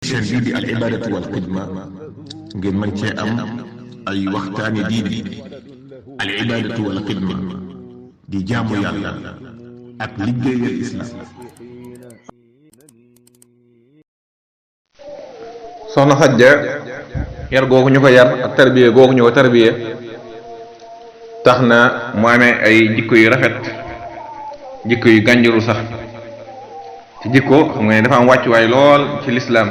chaîne bii di al ibadatu wal xidma ngeen mën cee am ay waxtaani diine al ibadatu wal xidma di jaamu yàlla ak liggéeyal islam. soxna Xadja yar googu ñu ko yar ak tarbiye googu ñu ko tarbiye tax na mu amee ay jikko yu rafet, jikko yu gànjaru sax ci jikko. xam nga ne dafa am wàccuwaay lool ci lislaam,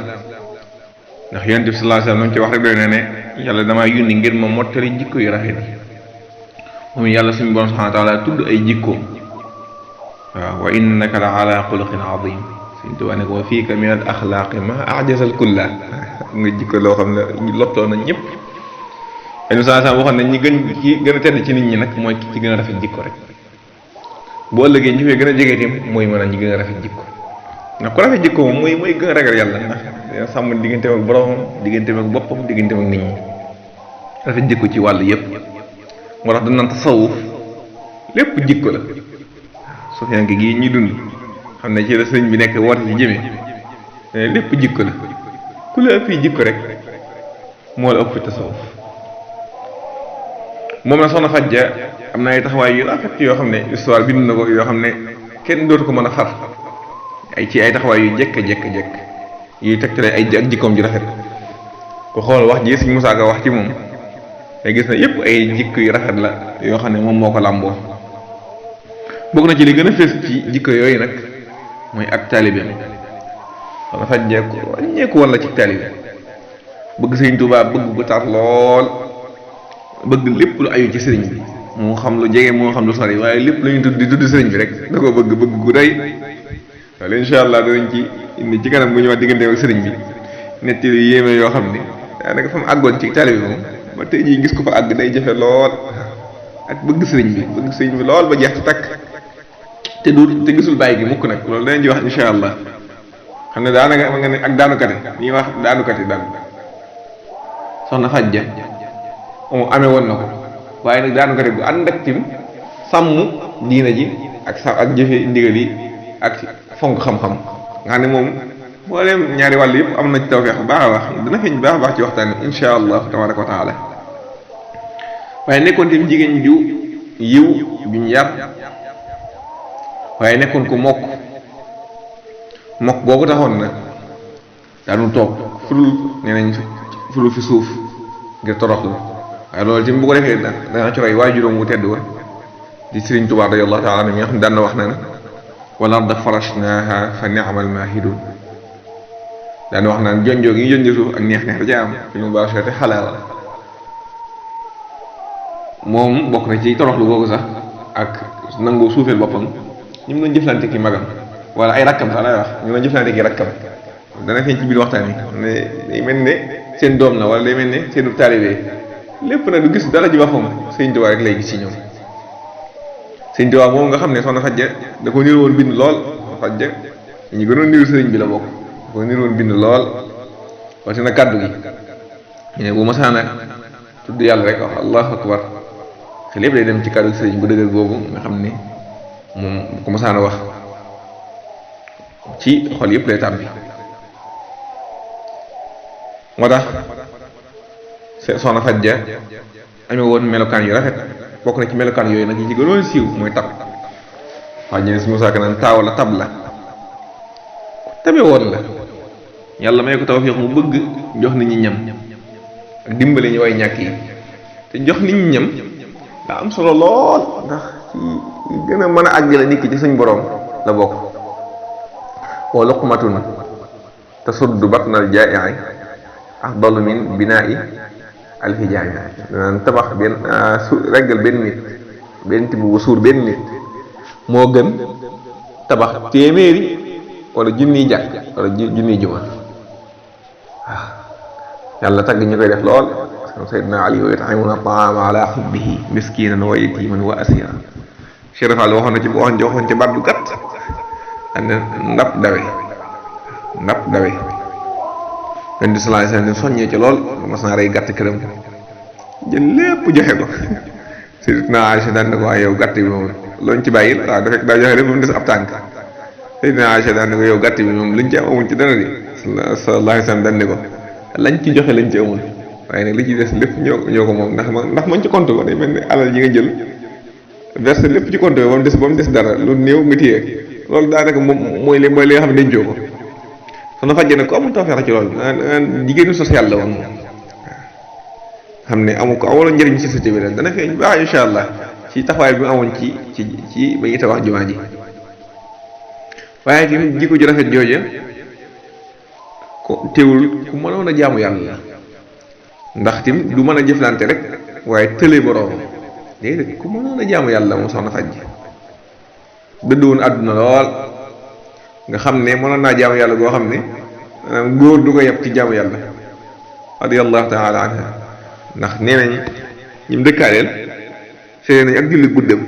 ndax yonent bi sallallahu alayhi wasallam lu mu ci wax rek doy na ne yàlla damaa yónni ngir ma mottali jikko yu rafet yi. moom yàlla suñu borom subhanahu wa taala tudd ay jikko. waaw wa innaka la ala xuluqin azim. suñ tubaab ne ko wa fiika min al axlaaqi ma ajazal kulla. nga jikko loo xam ne lottoo na ñëpp. yonent bi sallallahu alayhi wasallam waxoon ne ñi gën a tedd ci nit ñi nag mooy ki ci gën a rafet jikko rek. boo ëllëgee ñi fee gën a jege tim mooy mën a ñi gën a rafet jikko. ndax ku rafet jikko moom mooy gën a ragal yàlla, ndax dina sàmm digganteem ak boromam, digganteem ak boppam, digganteem ak nit ñi. rafet jikko ci wàll yépp moo tax dañ tasawuf lépp jikko la. sufiyanke gii ñuy dund xam ne ci la sëriñ bi nekk woote ci jëme lépp jikko la. ku la ëpp jikko rek moo la ëpp tasawuf. moom la soxna Xadja am na ay taxawaay yu rafet yoo xam ne histoire bind na ko, yoo xam ne kenn dootu ko mën a far. ci ay taxawaay yu jekk yuy tegtale ay ak jikkoom ji rafet. ku xool wax ji Sëriñ Musaa Ka wax ci moom day gis na yépp ay jikko yu rafet la yoo xam ne moom moo ko làmboo. bokk na ci li gën a fees ci jikko yooyu nag mooy ak taalibeem. Soxna Xadja ñeeku woon la ci taalibe, bëgg Sëriñ Tuubaa bëgg gu tar lool, bëgg lépp lu ayu ci sëriñ bi, moo xam lu jege moo xam lu sori, waaye lépp lu ñu tudd sëriñ bi rek da ko bëgg gu doy. wala incha allah danañ ci indi ci kanam bu ñu wax diggante ak sëriñ bi netti lu yéeme yoo xam ne daanaka fa mu àggoon ci taalibe bi moom ba tey jii gis ko fa àgg day jafe lool. ak bëgg sëriñ bi lool ba jeex ci takk te gisul bàyyi gi mukk nag. loolu danañ ci wax incha allah. xam ne daanaka ma nga ne ak daanukate ñuy wax daanukate daan soxna Xadja moom amee woon na ko, waaye nag daanukate bu ànd ak tim sàmm diina ji ak jëfe ndigal yi ak fonk xam-xam. nga xam ne moom mboolem ñaari wàll yëpp am na ci tawfeex bu baax a baax, dana feeñ baax a baax ci waxtaan wi insha allah tabaraka wa taala. waaye nekkoon tamit jigéen ju yiw juñ yar, waaye nekkoon ko mokk googu taxoon na daanu toog furul fi suuf ngir toroxlu. waaye loolu tamit bu ko defee dana ci roy waajuróom wu tedd wa di Sëriñ Tuubaa radiyallahu taala anhu mi nga xam ne daan na wax na wal arda farashnaaha fa ni'mal maahidun. daan wax naan jonjoo gi jonjoo suuf ak neex da ca am fi mubaasharati xalaal. moom bokk na ci toroxlu googu sax ak nangoo suufeel boppam ñu mën a jëflante ki magam wala ay rakkam sax lay wax ñu mën a jëflante ki rakkam. dana feeñ ci biir waxtaan yi ne day mel ne seen doom la wala day mel ne seenu taalibe lépp nag du gis dara ci boppam Sëriñ Tuubaa rek lay gis ci ñoom. Sëriñ Tuubaa moom nga xam ne soxna Xadja da ko niru woon bind lool. Xadja ñu gënoon niru sëriñ bi la bokk, da ko niru woon bind lool. wati na kàddu gi ñu ne bu masaana tudd yàlla rek wax allahu akbar te lépp day dem ci kàddu sëriñ bu dëgër boobu nga xam ne moom bu ko masaana wax ci xol yëpp lay tàbbi. moo tax soxna Xadja amee woon melokaan yu rafet. bokk na ci melokaan yooyu nag yi ci gënoon siiw mooy tab. wax ñu ne si Musaa Ka naan taaw la tab la tabe woon la. yàlla may ko tawfiix mu bëgg jox nit ñi ñam ak dimbale ñu way ñàkk yi. te jox nit ñi ñam daa am solo lool, ndax ci gën a mën a àggale nit ki ci suñ borom la bokk. wa luqmatun tasuddu batnal jaa'i afdalu min binaa'i alxijaay. danaan tabax reggal benn tibb bu suur benn nit moo gën tabax téeméeri wala junniy jàkk wala junniy juma. waaw yàlla tagg ñu koy def lool. Sayyidina Ali wa yut'imuna at-ta'ama ala hubbihi miskinan wa yatiman wa asira. Cheikh Fall waxoon ci baat bu gàtt and ndap dawe Yonent bi sallallahu alayhi wasallam soññee ci lool. mas naa rey gàtt këram jël lépp joxe ko. Sayyidina Aïcha daan na ko waaye yow gàtt bi moom looñ ci bàyyil. waaw daa joxe lépp ba mu des ab tànk. Sayyidina Aïcha daan na ko yow gàtt bi moom luñ ci am amuñ ci dara di sallallahu alayhi wa sallam dañ ne ko lañ ci joxe lañ ci amul waaye nag li ci des lépp ñoo ko moom ndax man ci compte ba day mel ni alal yi nga jël verse lépp ci compte ba mu des dara lu néew nga téye loolu daanaka moom mooy li nga xam ne dencoo ko soxna Fajja nag ko amul tawfeex ci loolu jigéenu social la woon xam ne amul njëriñ ci société bi rek dana feeñ baax incha allah ci taxawaay bi mu amoon ci ba ñuy tabax jumaa ji waaye tamit jikko ju rafet jooja ko teewul ku mënoon a jaamu yàlla la ndax tim du mën a jëflante rek waaye tële boroom déedéet ku mënoon a jaamu yàlla moom soxna Fajja dëdd woon àdduna lool nga xam ne mënoon naa jaamu yàlla goo xam ne góor du ko yeb ci jaamu yàlla radiyallahu taala anha ndax nee nañ ñim dëkkaaleel seede nañ ak julli guddam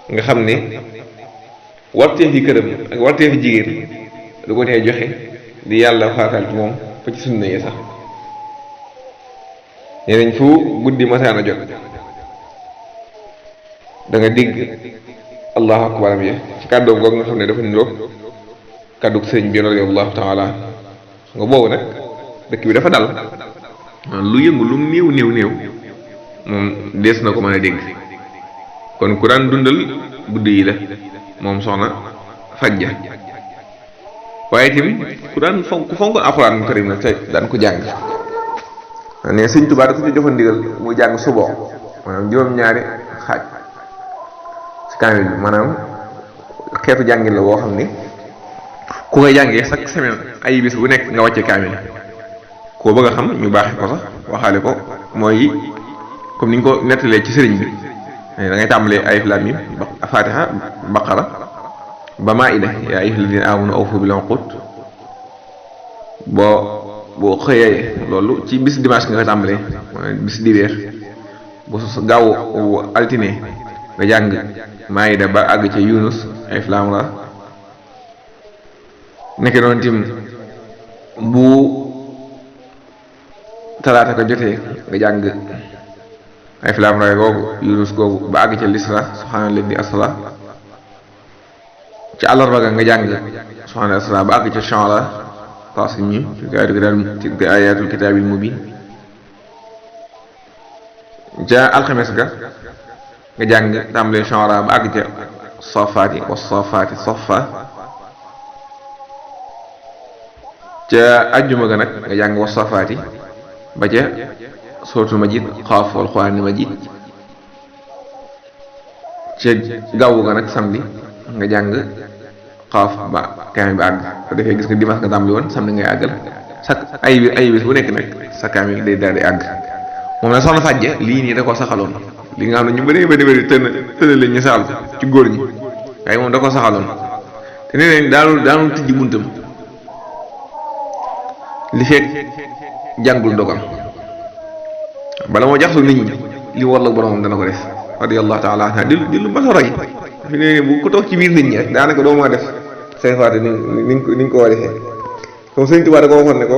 nga xam ne warteef yi këram ak warteef yi jigéen du ko tee joxe di yàlla faatal ci moom fa ci sunna yi sax nee nañ fu guddi masaana jot da nga dégg allahu akbaram ya ci kàddoom googu nga xam ne dafa niroog kàddu sëriñ bi radiyallahu taala nga boobu nag dëkk bi dafa dal lu yëngu lu néew moom dees na ko mën a dégg kon ku daan dundal guddi yi la moom soxna Fajja waaye tamit ku daan fonk alxuraan karim nag tey daan ko jàng ne Sëñ Tuubaa dafa ci joxoon ndigal muy jàng suboo maanaam juróom-ñaari xaaj ci kaamil bi maanaam xeetu jàngin la boo xam ni ku koy jàngee chaque semaine ay bis bu nekk nga wàcce kaamil koo bëgg a xam ñu baaxee ko sax waxaale ko mooy comme ni ñu ko nettalee ci sëriñ bi da ngay tàmbalee alif laam miim Faatiha Baqara ba Maa'ida yaa ayyuhal laziina aamanu awfu bil uquud boo xëyee loolu ci bis dimanche nga koy tàmbalee bis dibeer bu gaaw altine nga jàng Maa'ida ba àgg ca Yunus alif laam ra nekk noonu tim bu talaata ko jotee nga jàng alif laam ra googu Yunus googu ba àgg ca lisra subhaanallazii asra ci àllarba ga nga jàng subhaanallazii asra ba àgg ca Shu'ara taasimi tilka aayaatul kitaabil mubiin ca alxames ga nga jàng tàmbalee Shu'ara ba àgg ca Saafaati wa Saafaati saffa ca ajjuma ga nag nga jàng wa Saafaati ba ca suratul Majid Qaaf wal Qur'aanil Majid ca gaawu ga nag samedi nga jàng Qaaf ba kaamil ba àgg te defee gis nga dimanche nga tàmbali woon samedi ngay àggal ay bis bu nekk nag sa kaamil day daal di àgg moom nag soxna Fajja lii nii da koo saxaloon li nga xam ne ñu bëri tëna leen ñu saal ci góor ñi waaye moom da koo saxaloon te nee nañ daanul tijji buntam li fekk jàngul dogal bala moo jaxlu nit ñi li warlak boromam dana ko def radiyallahu taala anha di lu ma roy fi ne bu ko toog ci biir nit ñi rek daanaka doo maa def say faate ni nga ko war a defee comme Sëñ Tuubaa da ko waxoon ne ko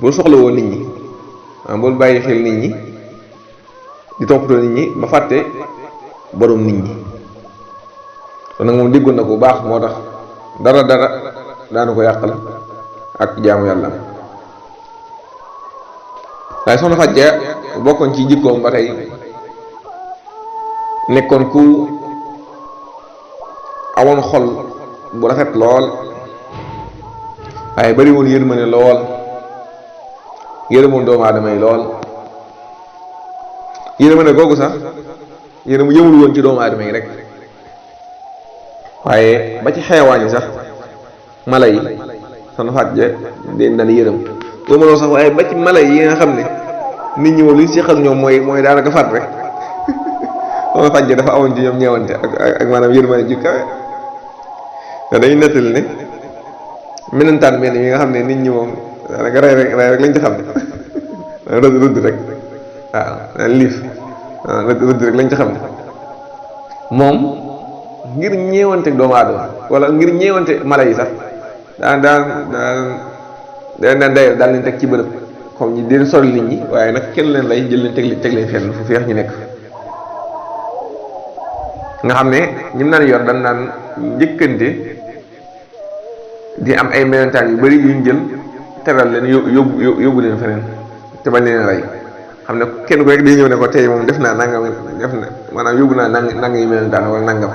bul soxla woo nit ñi waaw bul bàyyi xel nit ñi di toppatoo nit ñi ba fàtte borom nit ñi kon nag moom déggoon na ko bu baax moo tax dara daanu ko yàqal ak jaamu yàlla waaye soxna Fajja bokkoon ci jikkoom ba tey nekkoon ku amoon xol bu rafet lool waaye bari woon yërmande lool yërëmoon doomu aadama yi lool yërmande googu sax yëmul woon ci doomu aadama yi rek waaye ba ci xeewaan yi sax mala yi soxna Fajja den daan yërëm boo mënoo sax waaye ba ci mala yi nga xam ne nit ñi moom li ñu seq ak ñoom mooy daanaka faat rek soxna Fajja dafa awoon ci ñoom ñeewante ak maanaam yërmande ji kawe te dañuy nettali ne menentaan benn yi nga xam ne nit ñi moom daanaka rey rek lañ ci xam ne rëdd rek waaw liif rëdd rek lañ ci xam ne moom ngir ñeewante doomu aadama wala ngir ñeewante mala yi sax daan day daal leen teg ci bërëb comme ñi deen sori nit ñi waaye nag kenn leen lay jël leen teg leen fenn fu feex ñu nekk nga xam ne ñim naan yor dañ naan njëkkante di am ay melentaan yu bari yuñ jël teral leen yóbbu leen feneen te bañ leen rey xam ne kenn ku rek day ñëw ne ko tey moom def naa nangam def na maanaam yóbbu naa nangam yi melentaan wala nangam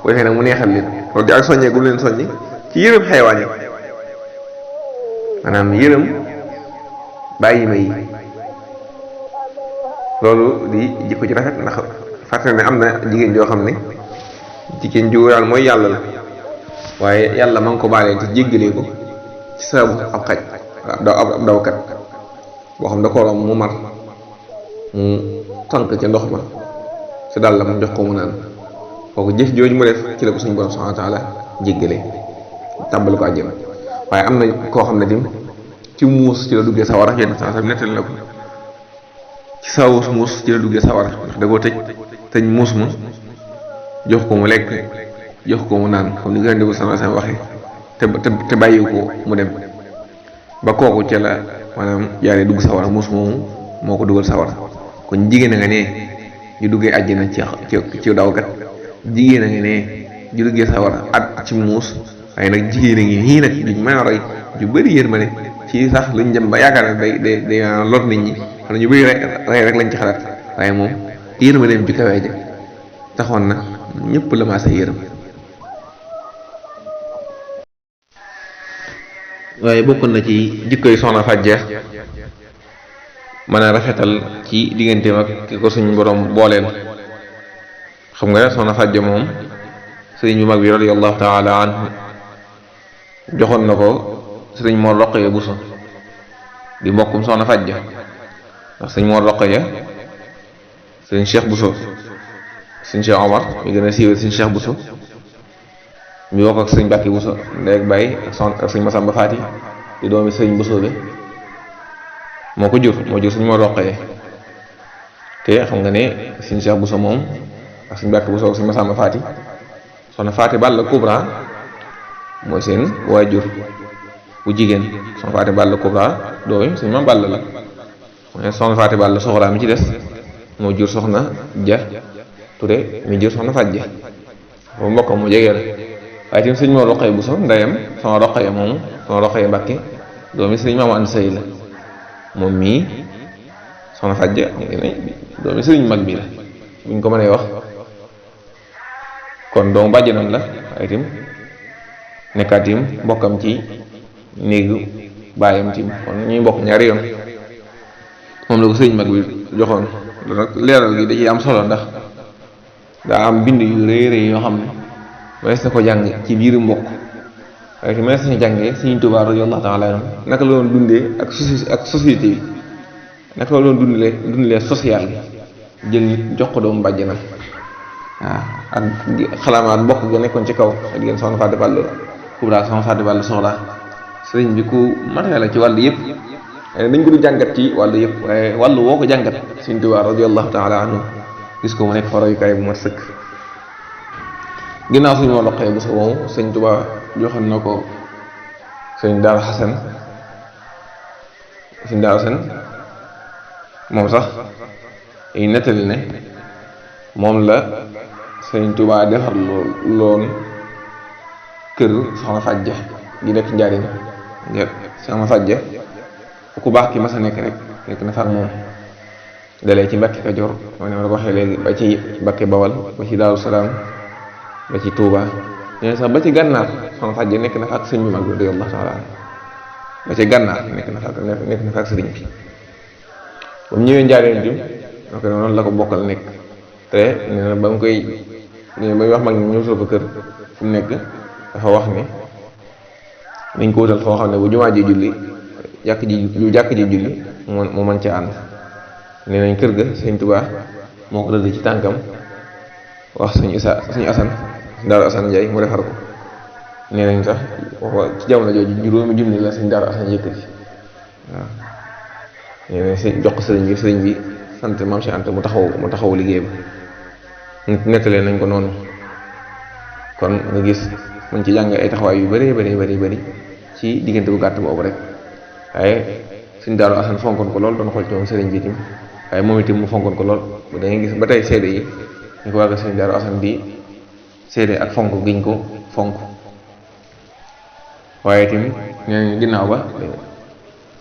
boo defee nag mu neexal leen loolu di ak soññee gu leen soññi ci yërëm xayawaan yi maanaam yërëm bàyyi ma yi loolu di jikko ci rafet ndax fàttali ne am na jigéen joo xam ne jigéen ju yàlla mooy yàlla la waaye yàlla ma ngi ko baalee te jéggalee ko ci sababu ab xaj ab dawkat boo xam da ko romb mu mar mu tànk ca ndox ma ci dal la mu jox ko mu naan kooku jëf jooju mu def ci la ko suñu borom subhanahu wa taala jéggalee tàmbali ko àjjana waaye am na koo xam ne tim ci muus ci la duggee sawara yenn saa sam nettali na ko ci sawus muus ci la duggee sawara ndax da koo tëj muus ma jox ko mu lekk jox ko mu naan comme ni nga indi ko sama waxee te bàyyi ko mu dem ba kooku ca la maanaam jaaree dugg sawara muus moomu moo ko dugal sawara kon jigéen a nga ne ñu duggee àjjana ci dawkat jigéen a nga ne ñu duggee sawara at ci muus waaye nag jigéen a ngi nii nag duñ mën a roy ju bëri yërmande ci sax luñ dem ba yaakaar ne day lor nit ñi xam ne ñu bëri rey rek lañ ci xalaat waaye moom yërmandeem ju kawee ja taxoon na ñëpp la maa sa yërëm. waaye bokkoon na ci jikko yi soxna Fàjja mën a rafetal ci digganteem ak ki ko suñu borom booleel xam nga soxna Fàjja moom sëriñ bu mag bi radiyallahu taala anhu joxoon na ko sëriñ Mor Roqaya Buso di mbokkum soxna Fàjja ndax sëriñ Mor Roqaya sëriñ Cheikh Buso sëriñ Cheikh Omar mi gën a siiwee sëriñ Cheikh Buso mi wokk ak sëriñ Bàkki Buso ndey ak bàyyi ak sëriñ Masamba Faati di doomi sëriñ Buso bi moo ko jur sëriñ Mor Roqaya te xam nga ne sëriñ Cheikh Buso moom ak sëriñ Bàkki Buso ak sëriñ Masamba Faati soxna Faati Balla Kubra mooy seen waajur bu jigéen soxna Faati Balla Kubra doomi sëriñ Mam Balla la mooy soxna Faati Balla Soxra mi ci des moo jur soxna Ja Ture mi jur soxna Fàjja boobu mbokkam mu jege la waaye tamit sëriñ Mor Roqaya Buso ndeyam soxna Roqaya moomu soxna Roqaya Mbàkke doomi sëriñ Maam Anta Sali la moom mii soxna Fàjja doomi sëriñ mag bi la buñ ko mënee wax kon doomu bàjjanam la waaye tim nekkaat tim mbokkam ci néegu baayam tim kon ñuy mbokk ñaari yoon moom la ko sëriñ mag bi joxoon loolu nag leeral gi da ciy am solo ndax daa am bind yu rëy rëy yoo xam ne mënees na ko jàng ci biiru mbokk waaye tim mënees nañu jàngee Sëriñ Tuubaa radiyallahu taala anhu naka la doon dundee ak société bi naka la doon dundalee social bi jël nit jox ko doomu bàjjanam waaw ak xalaamaat mbokk ga nekkoon ci kaw ak yéen soxna Faati Balla Kubra soxna Faati Balla Soxla sëriñ bi ku matee la ci wàll yëpp dañ ko du jàngat ci wàll yëpp waaye wàll woo ko jàngat Sëriñ Tuubaa radiyallahu taala anhu gis ko mu nekk faroyukaay bu mat sëkk. ginnaaw suñu Mor Roqaya Buso moomu Sëriñ Tuubaa joxoon na ko sëriñ Daaru Xasan moom sax ay nettali ne moom la Sëriñ Tuubaa defar loon kër soxna Fàjja gi nekk Njaaréem soxna Fàjja ku baax ki mas a nekk rek nekk na far moom dalee ci Mbàkke Kajoor moo ne ma la ko waxee léegi ba ci Mbàkke Bawal ba ci Daaru Salaam ba ci Touba ñooñu sax ba ci gànnaar soxna Fàjja nekk na fa ak sëñ bi mag bi radiyallahu taala ba ci gànnaar nekk na fa ak sëriñ bi ba mu ñëwee Njaaréem tim donc noonu la ko bokkal nekk te nee na ba mu koy wax mag ñi ñëw soo ko kër fu mu nekk dafa wax ne nañ ko wutal foo xam ne bu jumaa ji julli jàkk ji julli mu mën ca ànd nee nañ kër ga sëñ Tuubaa moo ko rëdd ci tànkam wax suñu Asan Daaru Asan Njaay mu defar ko nee nañ sax ci jamono jooju juróomi junni la sëñ Daaru Asan yëkkati waaw nee nañ jox ko sëriñ bi sant Maam Cheikh Anta mu taxaw liggéey ba nettalee nañ ko noonu kon nga gis muñ ci jàng ay taxawaay yu bari ci diggante bu gàtt boobu rek waaye suñ Daaru Asan fonkoon ko lool doon xool ci moom sëriñ bi tim waaye moom itam mu fonkoon ko lool da ngay gis ba tey seede yi ñu ko wàgg suñ Daaru Asan di seede ak fonk giñ ko fonk waaye tamit nee nañ ginnaaw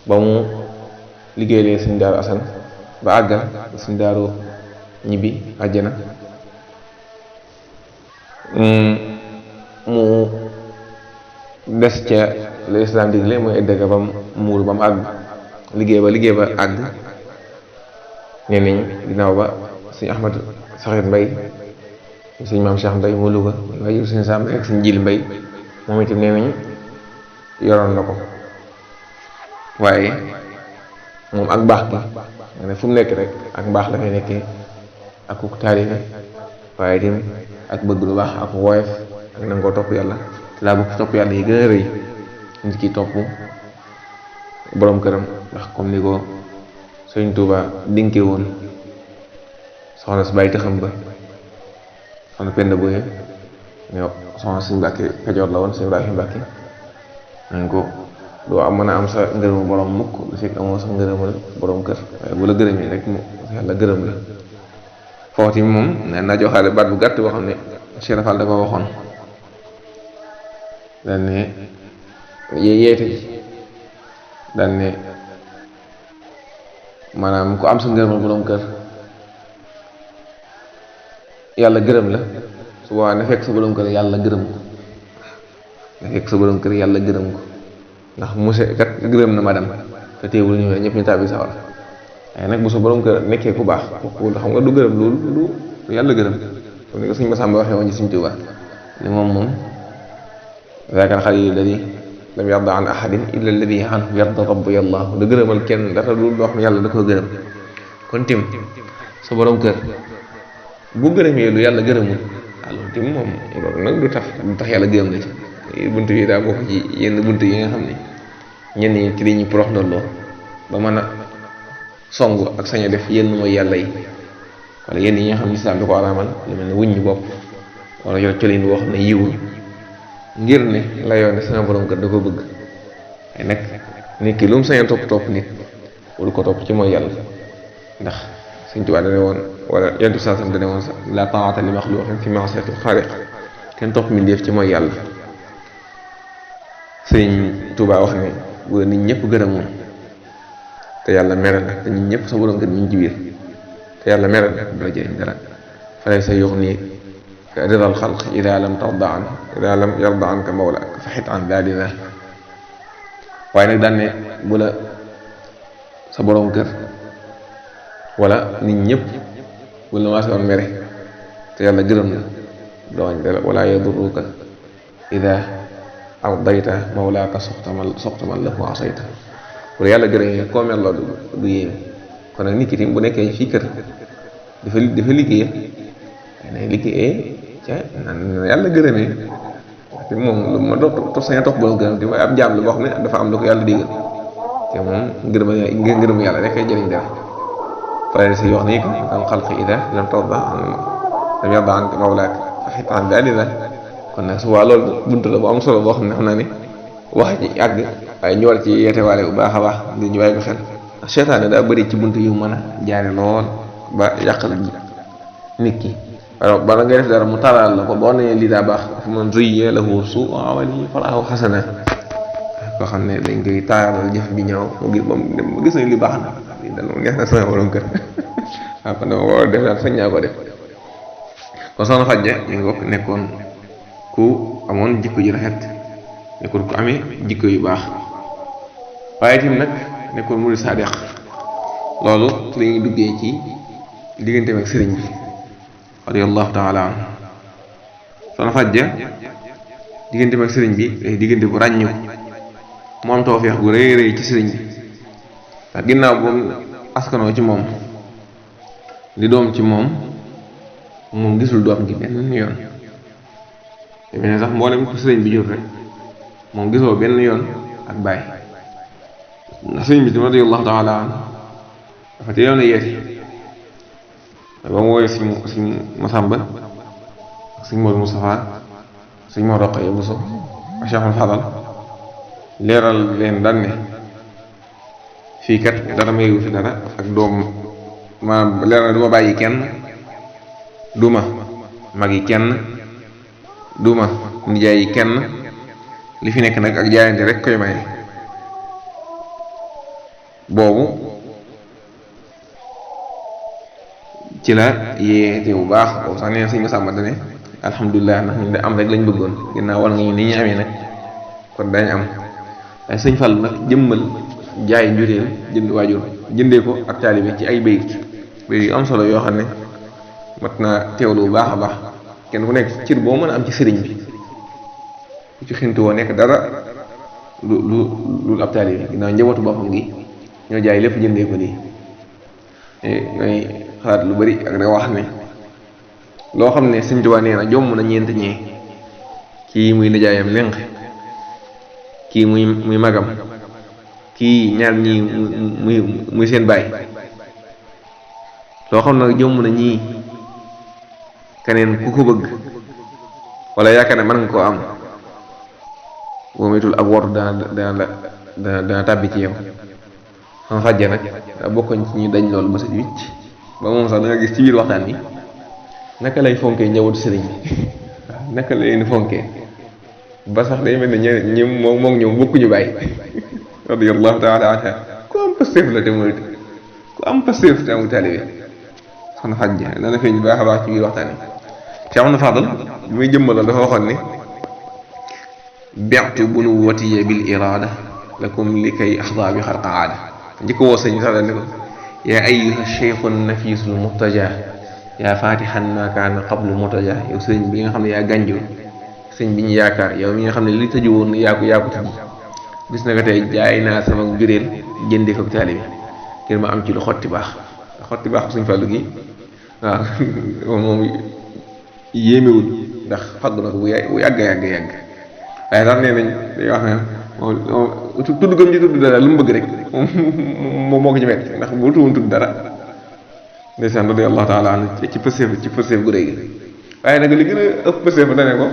ba mu liggéeyee suñ daaru asan ba àggal suñ daaru ñibbi àjjana mu des ca lu islam digle mooy eddega ba mu muuru ba mu àgg liggéey ba àgg nee nañ ginnaaw ba suñ Ahmad Saxir Mbay suñ maam Cheikh Mbay mu Luga waaye suñ Sam ak suñ Jil Mbay moom itam nee nañ yoroon na ko waaye moom ak baax gi nga ne fu mu nekk rek ak mbaax la fay nekkee ak ku taalibe waaye itam ak bëgg lu baax ak woyof ak nangoo topp yàlla te laa bokk topp yàlla yi gën a rëy nit ki topp boroom këram ndax comme ni ko Sëriñ Tuuba dinke woon soxna si bàyyi taxam ba soxna Penda Boye ne soxna Sëriñ Mbàkke Kajoor la woon Sëriñ Ibrahima Mbàkke nañ ko doo am mën a am sa ngërëmu borom mukk lu fekk amoo sa ngërëmal borom kër waaye bu la gërëmee rek mu yàlla gërëm la foofu moom nee na joxaale baat bu gàtt boo xam ne Cheikh Rafal da ko waxoon daan ne yeete ji daan ne maanaam ku am sa ngërëmal borom kër yàlla gërëm la su boobaa ne fekk sa borom kër yàlla gërëm ko ne fekk sa borom kër yàlla gërëm ko ndax monsieur kat gërëm na madame te teewul ñu ñëpp ñu tàbbi sawar waaye nag bu sa borom kër nekkee ku baax kooku xam nga du gërëm loolu lu yàlla gërëm comme ni ko suñ Masamba waxee woon ci suñ Tuubaa ne moom zaakal xaliil alladi lam yarda an ahadin illa alladi anhu yarda rabbu yàllaahu da gërëmal kenn dara lu loo xam yàlla da ko gërëm kon tim sa borom kër bu gërëmee lu yàlla gërëmul loolu tim moom loolu nag du tax yàlla gërëm la ci bunt yi daa bokk ci yenn bunt yi nga xam ne ñenn ñi ci dañuy porox ndolloo ba mën a song ak sañ a def yenn mooy yàlla yi wala yenn yi nga xam ne islaam da ko araamal lu mel ne wuññi bopp wala yor colin boo xam ne yiwul ngir ne la yoon ne sama borom kër da ko bëgg waaye nag nit ki lu mu sañ a topp nit wala ko topp ci mooy yàlla ndax Sëñ Tuubaa dane woon wala yentu saasam dane woon sax la taa'ata li maxluuqin fi ma'siyatil xaaliq kenn topp mi def ci mooy yàlla Sëñ Tuubaa wax ne bu nit ñëpp gërëmoon te yàlla mere la te ñun ñëpp sa borom kër ñu ngi ci biir te yàlla mere la du la jëriñ dara falay sa yuxni ridal xalq ida lam yarda anka mawlaak fa xit an dalina waaye nag daan ne bu la sa borom kër wala nit ñëpp bu la maase woon mere te yàlla gërëm la dooñ dara wala yaduruka ida ardayta mawlaaka soxtamal lahu asayta bu la yàlla gërëmee koo mer loolu du yéeme kon nag nit ki tim bu nekkee fii kër dafa liggéeyal nay liggéeyee ca nan yàlla gërëmee te moom lu ma topp sañ a topp borom gërëm te mooy ab jaam la boo xam ne dafa am lu ko yàlla digal te moom ngërëm yàlla rek ay jëriñ dara fale si wax ni al xalqi ida lam yarda anka mawlaaka fa xit an dalila kon nag su waa loolu buntu la bu am solo boo xam ne xam naa ne wax ji àgg waaye ñu war ci yeetewaale bu baax a baax ngir ñu bàyyi ko xel seytaane daa bëri ci buntu yu mën a jaare lool ba yàqal nit ki alors bala ngay def dara mu taral la ko boo nee lii daa baax dafa man zuyya lahu su'u amalihi falahu hasana koo xam ne dañ koy taaral jëf bi ñëw mu gis nañ li baax na lii dal moom neex na sama borom kër waaw kon dama ko war a def daal sañ naa ko def kon soxna Fajja ñu ngi bokk nekkoon ku amoon jikko ji rafet nekkoon ku amee jikko yu baax waaye tim nag nekkoon murid saadiq loolu ci lañuy duggee ci digganteem ak sëriñ bi radiyallahu taala anhu soxna Fajja digganteem ak sëriñ bi diggante bu ràññu mu am tawfeex gu rëy rëy ci sëriñ bi ndax ginnaaw bu askanoo ci moom di doom ci moom gisul doom gi benn yoon te mel ne sax mboolem ko sëriñ bi jur rek moom gisoo benn yoon ak baay ndax sëriñ bi tam radiyallahu taala anhu dafa teeloon a yeete ba mu woowee suñ Masamba suñ Moodu Mustafaa suñ Moodu Roqaya Buso ak Cheikhul Fadal leeral leen daan ne fii kat dara mayu fi dara ak doom maanaam leeral du ma bàyyi kenn duma mag yi kenn duma nijaay yi kenn li fi nekk nag ak jaayante rek koy maye. boobu ci la yéete bu baax boobu sax nee na sëñ Masamba dane alhamdulilah ndax ñu de am rek lañ bëggoon ginnaaw wal nga ñu ni ñu amee nag kon dañ am. waaye sëñ Fall nag jëmmal jaay njureel jënd waajur jëndee ko ak taalibe ci ay bayit yu am solo yoo xam ne mat naa teewlu bu baax a baax kenn ku nekk cër boo mën a am ci sëriñ bi ku ci xintu woo nekk dara lu ab taalibe ginnaaw njabootu boppam gi ñoo jaay lépp jëndee ko nii ñooy xalaat lu bari ak da wax ne loo xam ne Sëñ Tuubaa nee na jomm na ñeent ñee kii muy nijaayam lenq kii muy magam kii ñaar ñii muy seen baay loo xam ne jomm na ñii keneen ku ko bëgg wala yaakaar ne mën nga koo am boo metul ak wotu dana tàbbi ci yow xam fàjje nag daa bokkoon ci ñu dañ loolu ba sa wicc ba moom sax da nga gis ci biir waxtaan bi naka lay fonkee njabootu sëriñ bi waaw naka lay leen fonkee ba sax day mel ne ñi moom ñoom bokkuñu bàyyi radiyallahu taala anha ku am pasteef la te mooy ku am pasteef te amul taalibe soxna fàjje dana feeñ baax a baax ci biir waxtaan bi ci am na Fadal bi muy jëmmalal dafa waxoon ne bi'tu bunuwwati bil irada lakum li kay axda bi xarqa aada njëkk woo sëñ bi sax dal ne ko yaa ayyuha cheikhu nafisul murtaja yaa fatihan ma kaana qablu murtaja yow sëñ bi nga xam ne yaa gànjoo sëñ bi ñu yaakaar yow mi nga xam ne li tëju woon yaa ko tëj bis na ko tey jaay naa sama juréel jëndee ko taalibe ngir ma am ci lu xotti baax suñ fàllu gi waaw moom yéemewul ndax fagg na ko bu yàgg waaye sax nee nañ day wax ne tudd gëm ci tudd dara lu mu bëgg rek moom moo ko ci metti ndax bu tuwoon tudd dara ndeysaan radiyallahu taala anhu ci pëseef gu rëy gi waaye nag li gën a ëpp pëseef da ne ko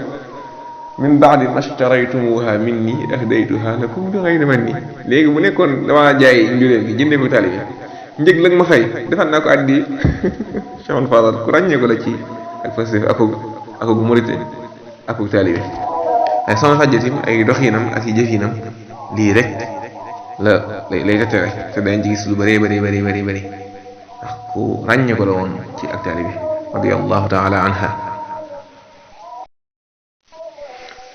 min ba'di mashtaraytumuha minni ahdaytuha lakum bi ghayri manni léegi bu nekkoon damaa jaay njureel gi jëndee ko taalibe njëg la nga ma fay defal naa ko addi Cheikh Fadal ku ràññee ko la ci ak pëseef akuk morite akuk taalibe waaye soxna fàjjatim ay doxinam ak i jëfinam lii rek lay tere te dañ ci gis lu bëree bëri ndax ku ràññee ko la woon ci ak taalibe radiyallahu taala anha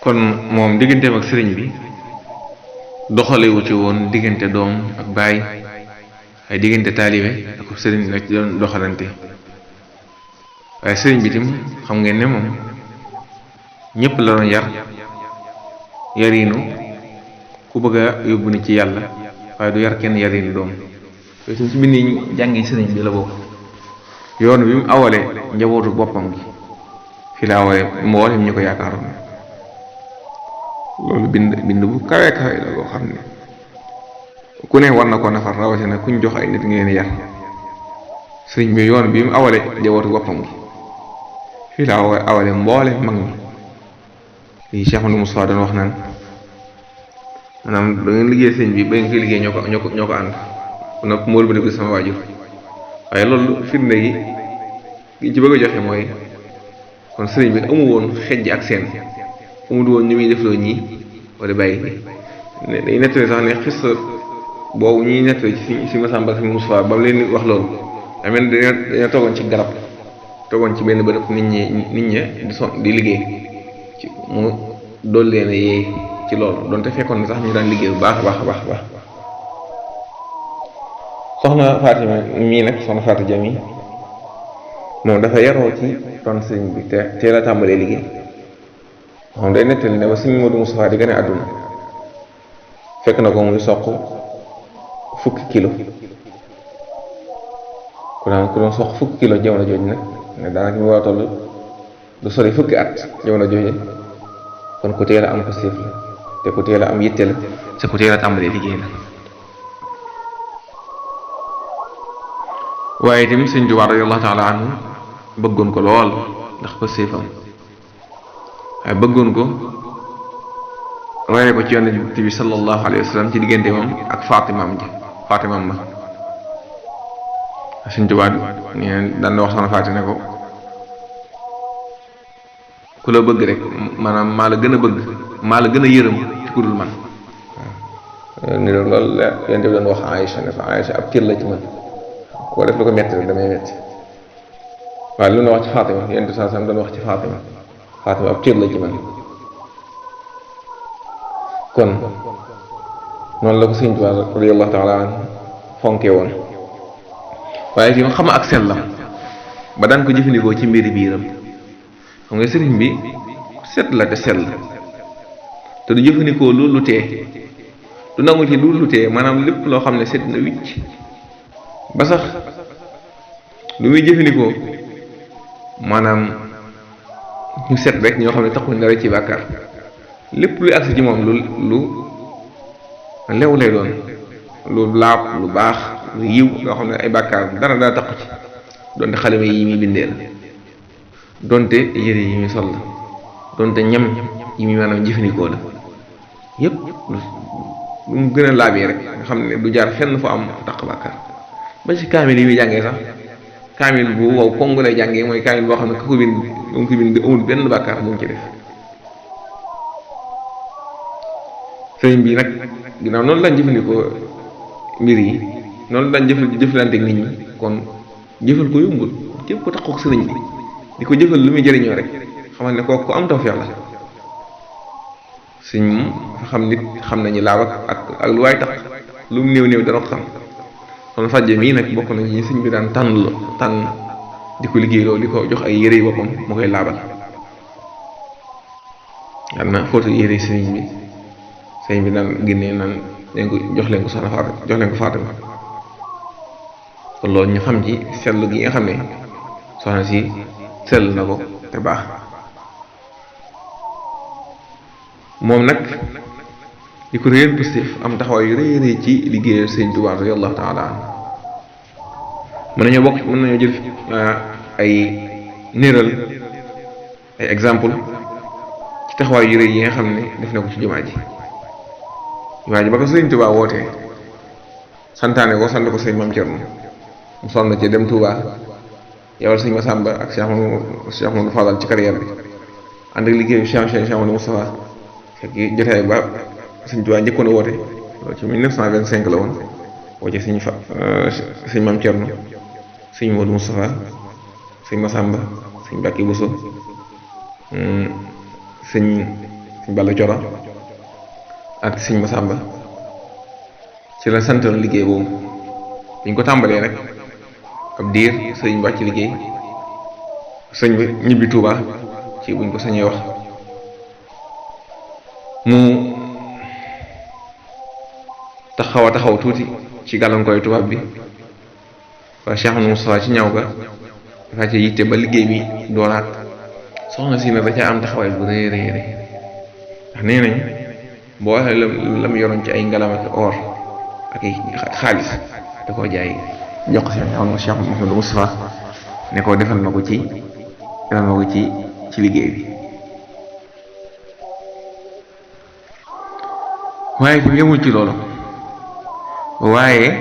kon moom digganteem ak sëriñ bi doxalewu ci woon diggante doom ak baay ay diggante taalibe ak sëriñ la ci doon doxalante waaye sëriñ bi tim xam ngeen ne moom ñëpp la doon yariinu ku bëgg a yóbbu ni ci yàlla waaye du yar kenn yariinu doom yooyu suñ ci bind yi jàngi sëriñ bi la bokk yoon bi mu awale njabootu boppam gi fi la awale mboolem ñu ko yaakaaroon loolu bind bu kawe la boo xam ne ku ne war na ko nafar rawatina kuñ jox ay nit ngeen yar sëriñ bi yoon bi mu awale njabootu boppam gi fi la awale mboolem mag ñi lii Cheikh Amadou Moussa doon wax naan maanaam da ngeen liggéey sëñ bi ba ngeen koy liggéey ñoo ko ànd kon nag moolu ba déglu sama waajur waaye loolu firnde gi ci bëgg a joxe mooy kon sëriñ bi amu woon xejj ak seen amul woon ñu muy defloo ñii wala bàyyi day nettali sax ne xis boobu ñuy nettali ci si Masamba ak si Moussa ba mu leen wax loolu amee dañoo toogoon ci garab toogoon ci benn bërëb nit ñi di liggéey mu dool leen yeey ci loolu doonte fekkoon ne sax ñu daan liggéey bu baax soxna Fatima mii nag soxna Fatou Dia mii moom dafa yaroo ci ron sëriñ bi te teel a tàmbalee liggéey moom day nettali ne ba sëriñ Modou Moustapha di gën a àdduna fekk na ko muy soq fukki kilo ku doon soq fukki kilo jamono jooju nag ne daanaka mu war a toll du sori fukki at jamono jooju kon ku teel a am pastéef la te ku teel a am yitte la te ku teel a tàmbalee liggéey la waaye itam sëñ Tuubaa radiyallahu taala anhu bëggoon ko lool ndax pastéefam waaye bëggoon ko roye ko ci yonent bi sallallahu alayhi wa sallam ci diggante moom ak Fatimam ma sëñ Tuubaa daan na wax soxna Faati ne ko ku la bëgg rek maanaam maa la gën a bëgg maa la gën a yërëm ku dul man waaw ni loolu la yonent bi doon wax Aïcha ne ko Aïcha ab cër la ci man koo def lu ko metti rek damay metti waaw lu na wax ci Fatima yonent bi saa sam doon wax ci Fatima ab cër la ci man kon noonu la ko Sëñ Tuubaa radiyallahu taala anhu fonke woon waaye fi xam ak sell la ba daan ko jëfandikoo ci mbiri biiram xam nga sëriñ bi set la te sell te du jëfandikoo loolu tee du nangu ci loolu tee maanaam lépp loo xam ne set na wicc ba sax lu muy jëfandikoo maanaam ñu set rek ñoo xam ne taxuñ dara ci bàkkaar lépp luy agsi ci moom lu lew lay doon lu laab lu baax lu yiw loo xam ne ay bàkkaar dara taxu ci donte xalima yi muy bindee la donte yére yi muy sol la donte ñam yi muy maanaam jëfandikoo la yépp lu mu gën a laabee rek nga xam ne du jaar fenn fu am taq bàkkaar ba ci kaamil yi muy jàngee sax kaamil bu wow kongu lay jàngee mooy kaamil boo xam ne ku ko bind amul benn bàkkaar bu mu ci def sëriñ bi nag ginnaaw noonu lañ jëfandikoo mbir yi noonu lañ jëflanteeg nit ñi kon jëfal ko yombul képp ko taxaw sëriñ bi di ko jëfal lu muy jëriñoo rek xamal ne kooku am tawfeex la sëñ moom fa xam nit xam nañu laab ak lu waay tax lu mu néew dana ko xam kon fàjje mii nag bokk na ci sëñ bi daan tànn di ko liggéeyloo di ko jox ay yére yi boppam mu koy laabal daan na fóotu yére yi sëñ bi daan génnee naan jox leen ko soxna Fatima jox leen ko Fatima kon loolu ñu xam ci sell gi nga xam ne soxna si sell na ko te baax moom nag di ko réer positif am taxawaay yu rëy ci liggéeyal Sëñ Tuubaa radiyallahu taala anhu mën nañoo jël ay néeral ay exemple ci taxawaay yu rëy yi nga xam ne def na ko ci jumaa ji ba ko Sëñ Tuubaa wootee santaane ko sant ko sëñ Maam Cerno mu sonn ci dem Touba yowal sëñ Masamba ak Cheikh Mamadou Fadal ci carrière bi ànd ak liggéeyu Cheikh Mamadou Moustapha fekk jotaay ba sëñ Tuubaa njëkkoon a woote loolu ci 1925 la woon woote sëñ Maam Cerno sëñ Mamadou Moustapha sëñ Masamba sëñ Mbàkke Buso sëñ Balla Coro ak sëñ Masamba ci la santoon liggéey boobu biñ ko tàmbalee rek ab diir sëñ wàcc liggéey sëñ bi ñibbi Touba ci buñ ko sañee wax mu taxaw tuuti ci gàllankoor tubaab bi waaye Cheikh Amadou Moustapha ci ñaw ga dafa ci yitte ba liggéey bi dooraat soxna si ne da caa am taxawaay bu rëy ndax nee nañ boo waxee la mu yoroon ci ay ngalam ak or ak ay xaalis da koo jaay jox ko Cheikh Mouhamadou Moustapha ne ko defal na ko ci liggéey bi waaye fi yemul ci loolu waaye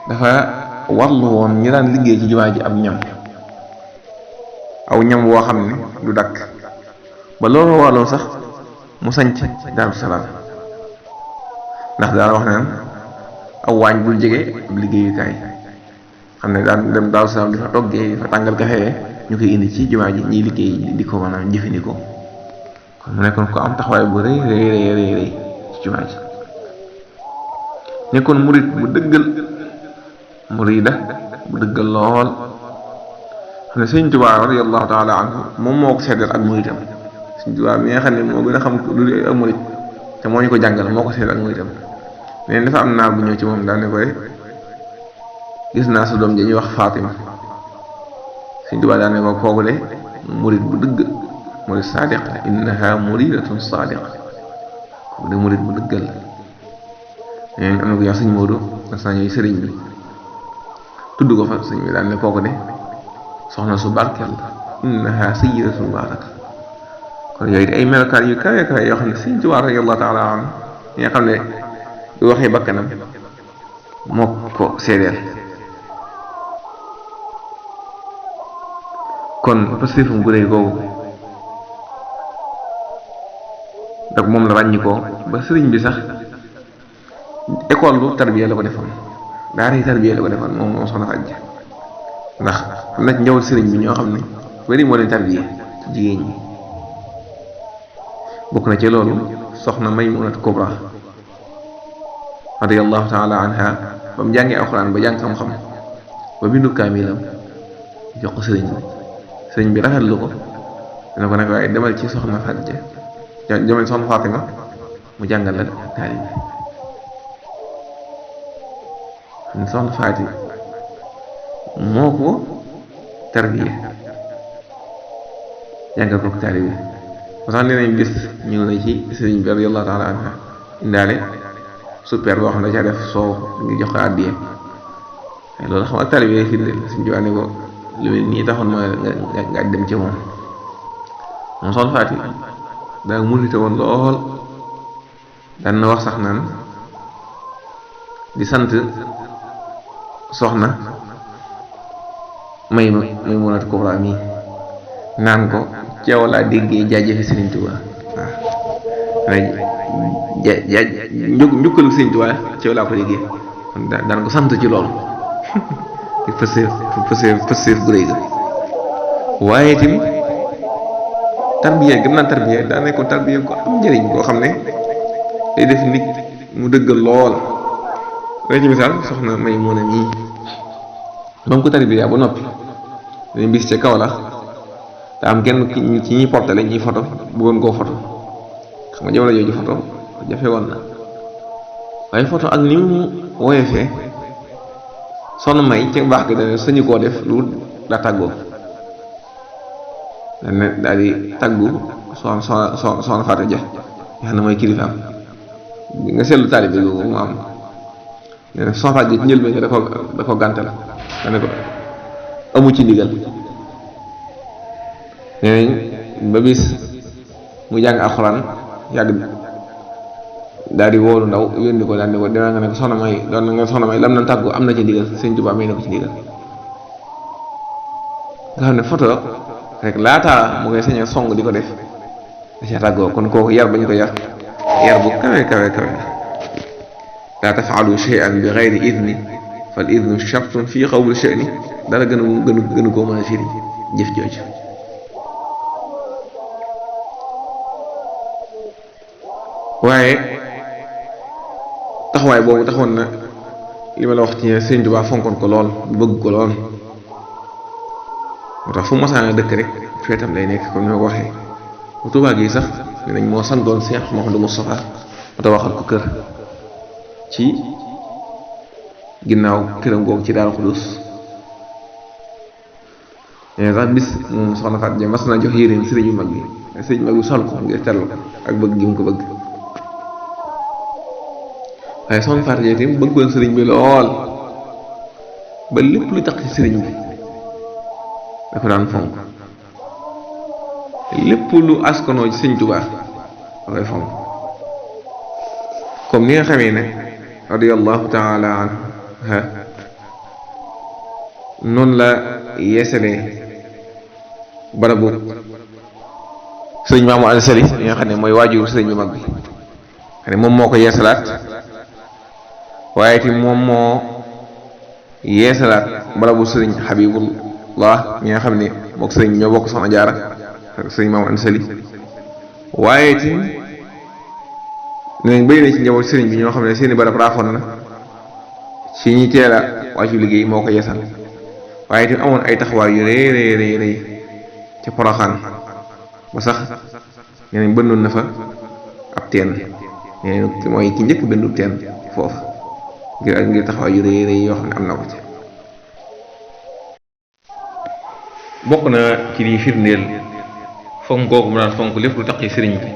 dafa warlu woon ñi daan liggéey ci jumaa ji aw ñam woo xam ne du dakk ba loolu warloo sax mu sanc Daaru Salaam ndax daal wax naan aw waañ bul jege ab liggéeyukaay xam ne daan dem Daaru Salaam di fa toggee di fa tàngal kafe ñu koy indi ci jumaa ji ñiy liggéey di ko maanaam jëfandikoo kon mu nekkoon ko am taxawaay bu rëy ci jumaa ji nekkoon murid bu dëggal murida bu dëggal lool xam ne Sëñ Tuubaa radiyallahu taala anhu moom moo ko seddal ak muridam Sëñ Tuubaa mi nga xam ne moo gën a xam lu dul ak murid te moo ñu ko jàngal moo ko seddal ak muridam neen dafa am naar bu ñëw ci moom daal ne koy gis naa sa doom ja ñuy wax Fatima Sëñ Tuubaa daal ne ko kooku de murid bu dëgg murid saadiq innaha muridatun saadiq kooku de murid bu dëggal neen am na ko ñuy wax Sëñ Moodu mas naa ñëw sëriñ bi tudd ko fa sëñ bi daal ne kooku de soxna su barkeel la innaha sayyidatun mubaaraka kon yooyu de ay melokaan yu kawe kawe yoo xam ne Sëñ Tuubaa radiyallahu taala anhu yi nga xam ne du waxee bakkanam moo ko seedeel kon pastéefam gu réy googu ak moom la ràññi ko ba sëriñ bi sax école lu tarbiya la ko defoon daara yi tarbiya la ko defoon moom soxna Faty Dia ndax am na ci njawul sëriñ bi ñoo xam ne bari moo leen tarbiya jigéen ñi bokk na ci loolu soxna Maymunatu Kubra radiyallahu taala anha ba mu jàngee alxuraan ba jàng xam-xam ba bindu kaamilam jox ko sëriñ bi rafetlu ko dina ko nekk waaye demal ci soxna Faty Dia demal soxna Fatima mu jàngal la taalib bi soxna Faty moo ko tarbiya jàngal ko taalib bi moo tax nee nañ bis ñëw na ci sëriñ bi radiyallahu taala anha indaale super boo xam ne ca def soow ngi jox ko àddiya loolu xam nga taalib yi firndeel suñ jiwaane ko lu mel nii taxoon mooy nga dem ci moom soxna Faty daa munite woon lool daan na wax sax naan di sant soxna Maymunatu Kubra mi naan ko ceew laa déggee jaajëfe Sëriñ Tuubaa waaw njukkalu Sëriñ Tuubaa ceew laa ko déggee kon daan ko sant ci loolu pëseef gu rëy ga waaye tim tarbiya gëm naa tarbiya daa nekkoon tarbiya ko am njëriñ koo xam ne day def nit mu dëggal lool day ci misaal soxna Maymuna mii ba mu ko tarbiya ba noppi dañ bis ca kaw la te am kenn ci ñuy portale ñuy photo bëggoon koo photo xam nga jamono jooju photo jafe woon na waaye photo ak ni mu woyefee soxna May ci baax gi dane sañu koo def lu daa tàggoo dane daal di tàggu soxna Faty Dia nga xam ne mooy kilifaam nga seetlu taalibe bi mu am nee na soxna Faty Dia ci njëlbéen nga da ko gàntal dane ko amu ci ndigal nee nañ ba bis mu jàng alxuraan yàgg daal di wóolu ndaw yónni ko daal di ko dina nga ne ko soxna May doon na nga soxna May lam na tàggu am na ci ndigal Sëriñ Tuubaa may na ko ci ndigal nga xam ne photo rek laataa mu koy sañ a song di ko def da ca tàggoo kon kooku yar bañ ko yar bu kawe laa tafaalu shay'an bi gayri idni fal idnu shartun fii qawli sha'ni dara gënu koo mën a firi jëf jooju waaye taxawaay boobu taxoon na li ma la wax ci Sëriñ Tuubaa fonkoon ko lool bëgg ko lool moo tax fu mu masaana dëkk rek feetam lay nekk comme ni ma ko waxee bu Tuubaa gi sax ne nañ moo santoon Cheikh Mouhamadou Moustapha moo tax waxal ko kër ci ginnaaw këram googu ci Daaru Xudoos mais sax bis moom soxna Faty Dia mas na jox yéreem sëriñ bu mag bi sol ko ngir teral ko ak bëgg gi mu ko bëgg waaye soxna Faty Dia tamit bëggoon sëriñ bi lool ba lépp lu tax ci sëriñ bi da ko daan fonk lépp lu askanoo ci Sëriñ Tuubaa da koy fonk comme ni nga xamee ne radiyallahu taala anha noonu la yeesalee barabu sëriñ Maamu Anta Sali yi nga xam ne mooy waajur sëriñ bu mag bi xam ne moom moo ko yeesalaat waaye ti moom moo yeesalaat barabu sëriñ Habibullah ñi nga xam ne mook sëriñ ñoo bokk Soxna Jaara ak sëriñ Maamu Anta Sali waaye ti nenañ bëri na ci njaboot sëriñ bi ñoo xam ne seeni barab raafoon na ci ñi teel a wàccu liggéey moo ko yeesal waaye ti amoon ay taxawaay yu rëy ca Poroxaan ba sax nenañ bëndoon na fa ab teen nee mooy ki njëkk bendu teen foofu ngir taxawaay yu rëy yoo xam ne am na ko ci bokk na ci liy firndeel fonk googu mu daan fonk lépp lu tax ci sëriñ bi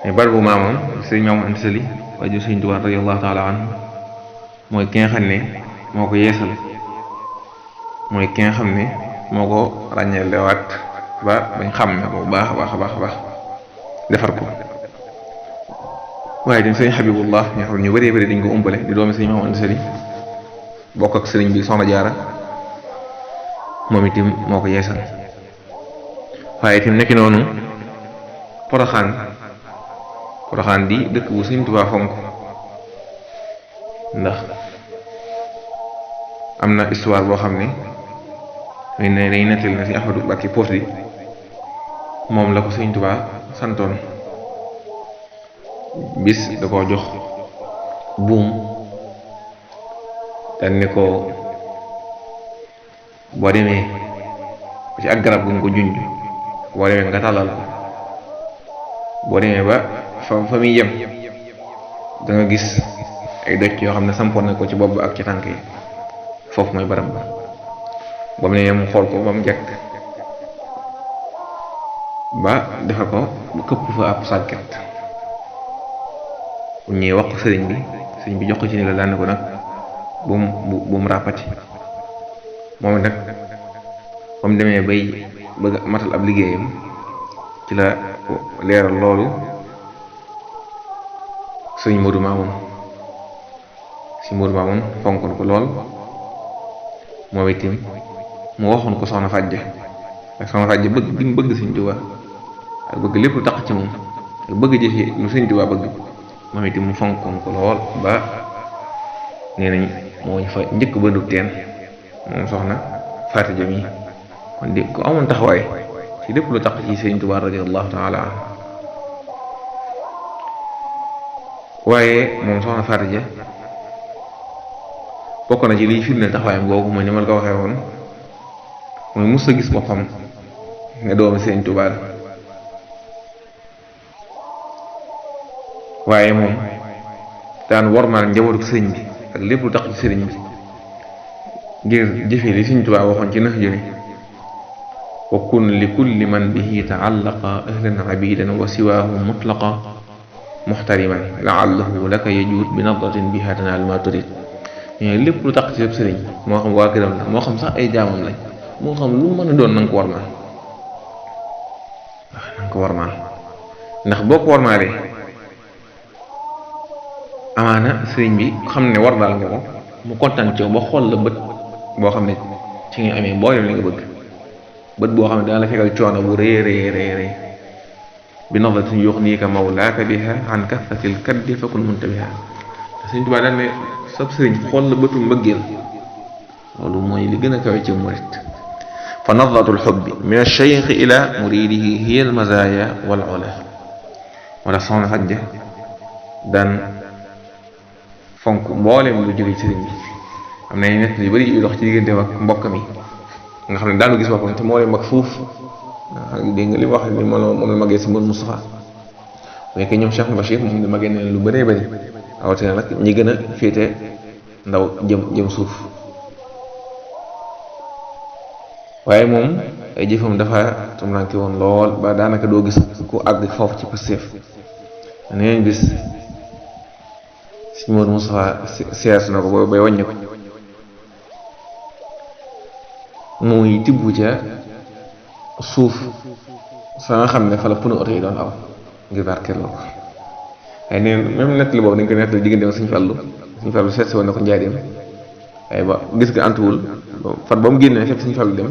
mais barabu maamam sëriñ Maamu Anta Sali waajur Sëriñ Tuubaa radiyallahu taala anhu mooy ki nga xam ne moo ko yeesal mooy ki nga xam ne moo ko ràññeelewaat ba bañ xam ne bu baax a baax defar ko waaye dañ sëriñ Habibullah ñoo xam ne ñu bëree bëri dañ ko umpale di doomi sëriñ Maamu Anta Sali bokk ak sëriñ bi Soxna Jaara moom itam moo ko yeesal waaye itam nekki noonu Poroxaan Poroxaan di dëkk bu Sëriñ Tuubaa fonk ndax am na histoire boo xam ne day nettali na Sëriñ Ahmadu Mbàkke Pooti moom la ko Sëriñ Tuubaa santoon bis da koo jox buum dañ ne ko boo demee ci ak garab gu nga ko junj boo demee nga tàllal ko boo demee ba fa muy yem da nga gis ay doj yoo xam ne sampoon na ko ci bopp ak ci tànk yi foofu mooy barab ba ba mu ne mu xool ko ba mu jekk ba defar ko bu këpp fa ab sàkket bu ñuy wax sëriñ bi jox ko ci ni la daan ko nag bu mu ràppati moom nag ba mu demee bay bëgg matal ab liggéeyam ci la leeral loolu sëriñ Modou Mamoun fonkoon ko lool moom itam mu waxoon ko soxna Fàjja ak soxna Fàjja bëgg gi mu bëgg Sëriñ Tuubaa ak bëgg lépp lu tax ci moom ak bëgg jëfe lu Sëriñ Tuubaa bëgg moom itam mu fonkoon ko lool ba nee nañ moo ñu fa njëkk ba ndub teen moom soxna Faati Ja mi kon di ko amoon taxawaay ci lépp lu tax ci Sëriñ Tuubaa radiyallahu taala anhu waaye moom soxna Faati Ja bokk na ci liy firndeel taxawaayam googu mooy ni ma la ko waxee woon mooy mus a gis boppam ne doomi Sëriñ Tuubaa la waaye moom daan wormaal njabootu sëriñ bi ak lépp lu tax ci sëriñ bi ngir jëfee li Sëriñ Tuubaa waxoon ci nax jëne wa kun li kulli man bihi taallaqa ahlan abidan wa siwaahu mutlaqa muxtariman laallahu laka yajuud bi nadratin biha tanaal ma turid lépp lu tax ci sëb sëriñ moo xam waa këram la moo xam sax ay jaamam lañ moo xam lu mën a doon na nga ko warmaal ndax boo ko warmaalee amaana sëriñ bi xam ne war daal nga ko mu kontaan ci ba xool la bët boo xam ne ci nga amee mboolem li nga bëgg bët boo xam ne dana la fegal coono bu rëy bi nadratin yuxniika mawlaaka biha an kasratil kaddi fakun muntabiha Sëriñ Tuubaa daan ne sab sëriñ xool la bëtu mbëggeel loolu mooy li gën a kawe ci murit fa nadratul xubbi min ash-shaykh ila muridihi hiya al-mazaaya wal ula moo tax soxna Xajja daan fonk mboolem lu jóge ci sëriñ bi am na nett yu bari yu dox ci diggante ak mbokk mi nga xam ne daanu gis boppam te moo leen mag fuuf dégg nga li wax ni moom la magee si mbir Moustapha mais que ñoom Cheikh Bachir moom la magee ne lu bëree bëri rawatina nag ñi gën a féete ndaw jëm suuf waaye moom ay jëfam dafa tumranke woon lool ba daanaka doo gis ku àgg foofu ci pastéef neen bis si Modou Moustapha seet na ko bay wàññi ko muy tibb ca suuf sa nga xam ne fa la pneu oto yi doon aw ngir barkeeloo ko waaye neen même nettali boobu dañ ko nettali diggante ak Sëriñ Fallu seet si woon na ko njaareem waaye ba gis nga antuwul fat ba mu génnee fekk Sëriñ Fallu dem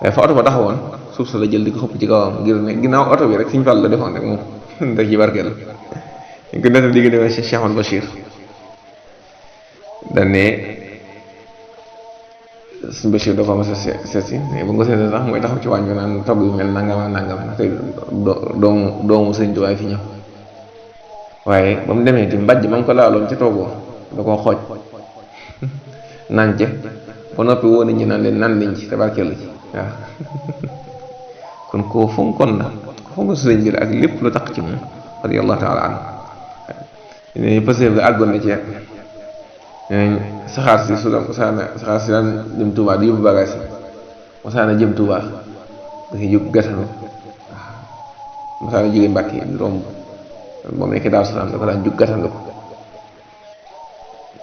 waaye fa oto ba taxawoon suuf sa la jël di ko xëpp ci kawam ngir ne ginnaaw oto bi rek Sëriñ Fallu la defoon rek moom da ci barkeel dañ ko nettali diggante ak Cheikh Ahmad Bachir dañ ne Sëriñ Bachir dafa mas a seet si mais bu nga seetee sax mooy taxaw ci waañ bi naan togg yu mel nangam nag tey doomu Sëriñ Tuubaa fi ñëw waaye ba mu demee ti mbàjj ma mu ko laaloon ci toogoo da koo xooj naan ca ba noppi woo nit ñi naan leen nan liñ ci te barkeelu ci waaw kon koo fonkoon la fonkoon sëriñ bi la ak lépp lu tax ci moom radiyallahu taala anhu ne passer bi àggoon na ci saxaar si su daan saxaar si daan jëm Tuubaa di yóbbu bagage yi mosaana jëm Tuubaa dafay jóg gàttanu waaw mosaana jóge Mbàkke di romb moom nekk Daaru Salaam da ko daan jóg gàttanu ko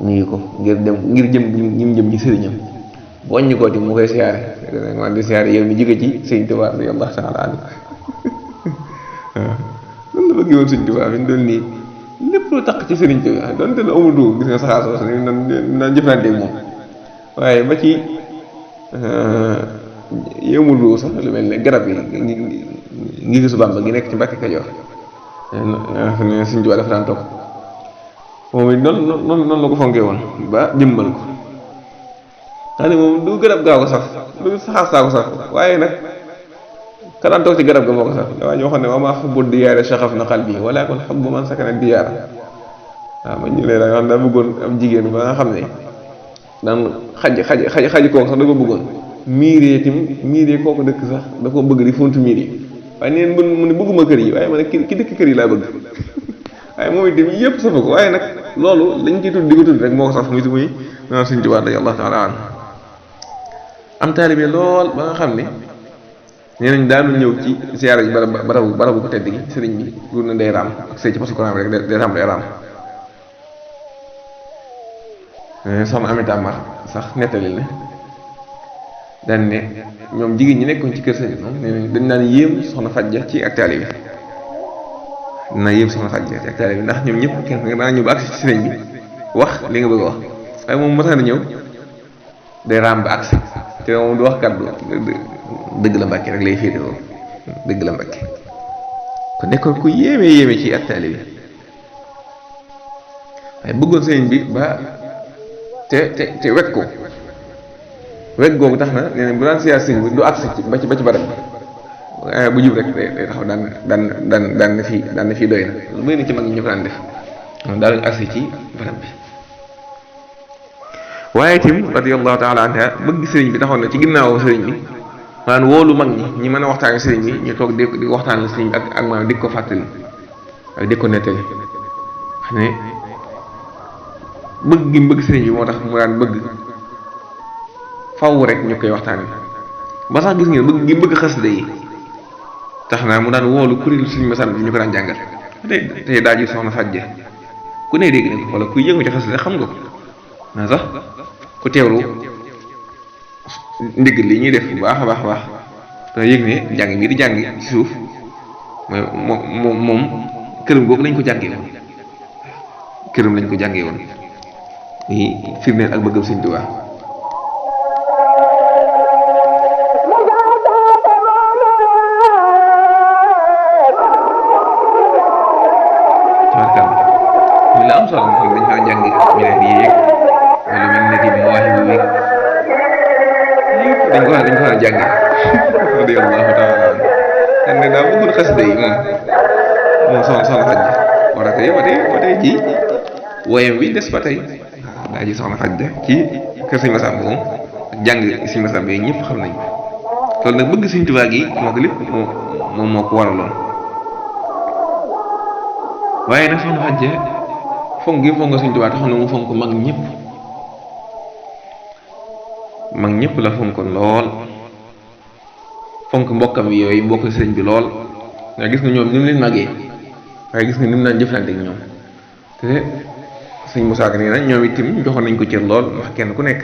nuyu ko ngir jëm ci sëriñam bu wàññi ko ci mu koy siyaare man di siyaare yow mi jóge ci Sëriñ Tuubaa radiyallahu taala anhu waaw loolu la bëgg woon Sëriñ Tuubaa fi ñu doon nii lépp lu tax ci sëriñ bi donte la amul dugub gis nga saxaar soosu ni nan jëflanteeg moom waaye ba ci yemul dugub sax lu mel ne garab yi ngi gisu Bàmba gi nekk ci Mbàkke Kajoor ne Sëñ Tuubaa dafa daan toog moom it noonu la ko fonkee woon ba jëmmal ko xam ne moom du garab gaa ko sax du saxaar saa ko sax waaye nag ka daan toog ci garab ga moo ko sax dawaa ñoo xam ne wama xubbu diyaara saxaf na qalbi wala kon xubbu man sakana diyaara waaw man ñu lay la xam daa bëggoon am jigéen ba nga xam ne daan xaj kooku sax da ko bëggoon miiree kooku dëkk sax da ko bëgg di funtu miir yi waaye neen mu ne bëgguma kër yi waaye ma ne ki dëkk kër yi laa bëgg waaye moom itam yëpp safa ko waaye nag loolu lañ ciy tudd di ko tudd rek moo ko sax muy naan Sëñ Tuubaa radiyallaahu taala anhu am taalibe lool ba nga xam ne nee nañ daanu ñëw ci siyaara ji barabu ko tedd gi sëriñ bi lu ne day raam ak sëy ci pasu Quran bi rek day raam soxna Amita Amar sax nettali ne daan ne ñoom jigéen ñi nekkoon ci kër sëñ bi moom nee nañ dañ naan yéem soxna Fajja ci ak taalibe bi dina yéem soxna Fajja ci ak taalibe bi ndax ñoom ñëpp kenn daa ñëw ba agsi ci sëriñ bi wax li nga bëgg a wax waaye moom mos na ñëw day raam ba agsi te moom du wax kàddu dëgg la Mbàkke rek lay féetewoo dëgg la Mbàkke kon nekkoon ku yéeme ci ak taalibe bi waaye bëggoon sëriñ bi ba te wekk googu tax na nee na bu daan siyaar sëriñ bi du agsi ba ci barab bi bu jub rek day taxaw daan na fii doy na lu bëri na ci mag ñi ñu ko daan def moom daa lañu agsi ci barab bi waaye tim radiyallahu taala anha bëgg sëriñ bi taxoon na ci ginnaaw sëriñ bi maanaam woolu mag ñi mën a waxtaane sëriñ bi ñu toog di waxtaan la sëriñ bi ak maanaam di ko fàttali ak di ko nettali xam ne bëgg gi mu bëgg sëriñ bi moo tax mu daan bëgg faw rek ñu koy waxtaane ba sax gis ngeen bëgg gi mu bëgg xasida yi tax naa mu daan woolu kuréelu sëriñ Masamba bi ñu ko daan jàngal tey daa ji soxna Fajja ku ne dégg na ko wala kuy yëngu ci xasida xam nga ko naa sax ku teewlu ndigg li ñuy def bu baax a baax dana yëg ne jàng bi di jàng ci suuf moom këram googu lañ ko jàngee woon këram lañ ko jàngee woon yi firndeel ak bëggam Sëñ Tuubaa mi la am solo nag dañ faa jàng mi ne yéeg wala min nati bi waaxi bu wéeg yëpp dañ ko war a jànge radiyallahu taala an ne daa bëggul xasida yi moom soxna Fajja war a tey ba tey ji woyam wi des ba tey waaw daa ji soxna Fajja ci kër Sëñ Masamba moom ak jàng Sëñ Masamba yi ñëpp xam nañ loolu nag bëgg Sëñ Tuubaa gi moo ko lépp moom moo ko waraloon waaye nag soxna Fajja fonk gi fonk Sëñ Tuubaa taxoon na mu fonk mag ñëpp la fonkoon lool fonk mbokkam yooyu mbokk sëñ bi lool nga gis nga ñoom ni mu leen màggee waaye gis nga ni mu naan jëflante ak ñoom te sëñ Musaa Ka nee na ñoom itam joxoon nañ ko cër lool ndax kenn ku nekk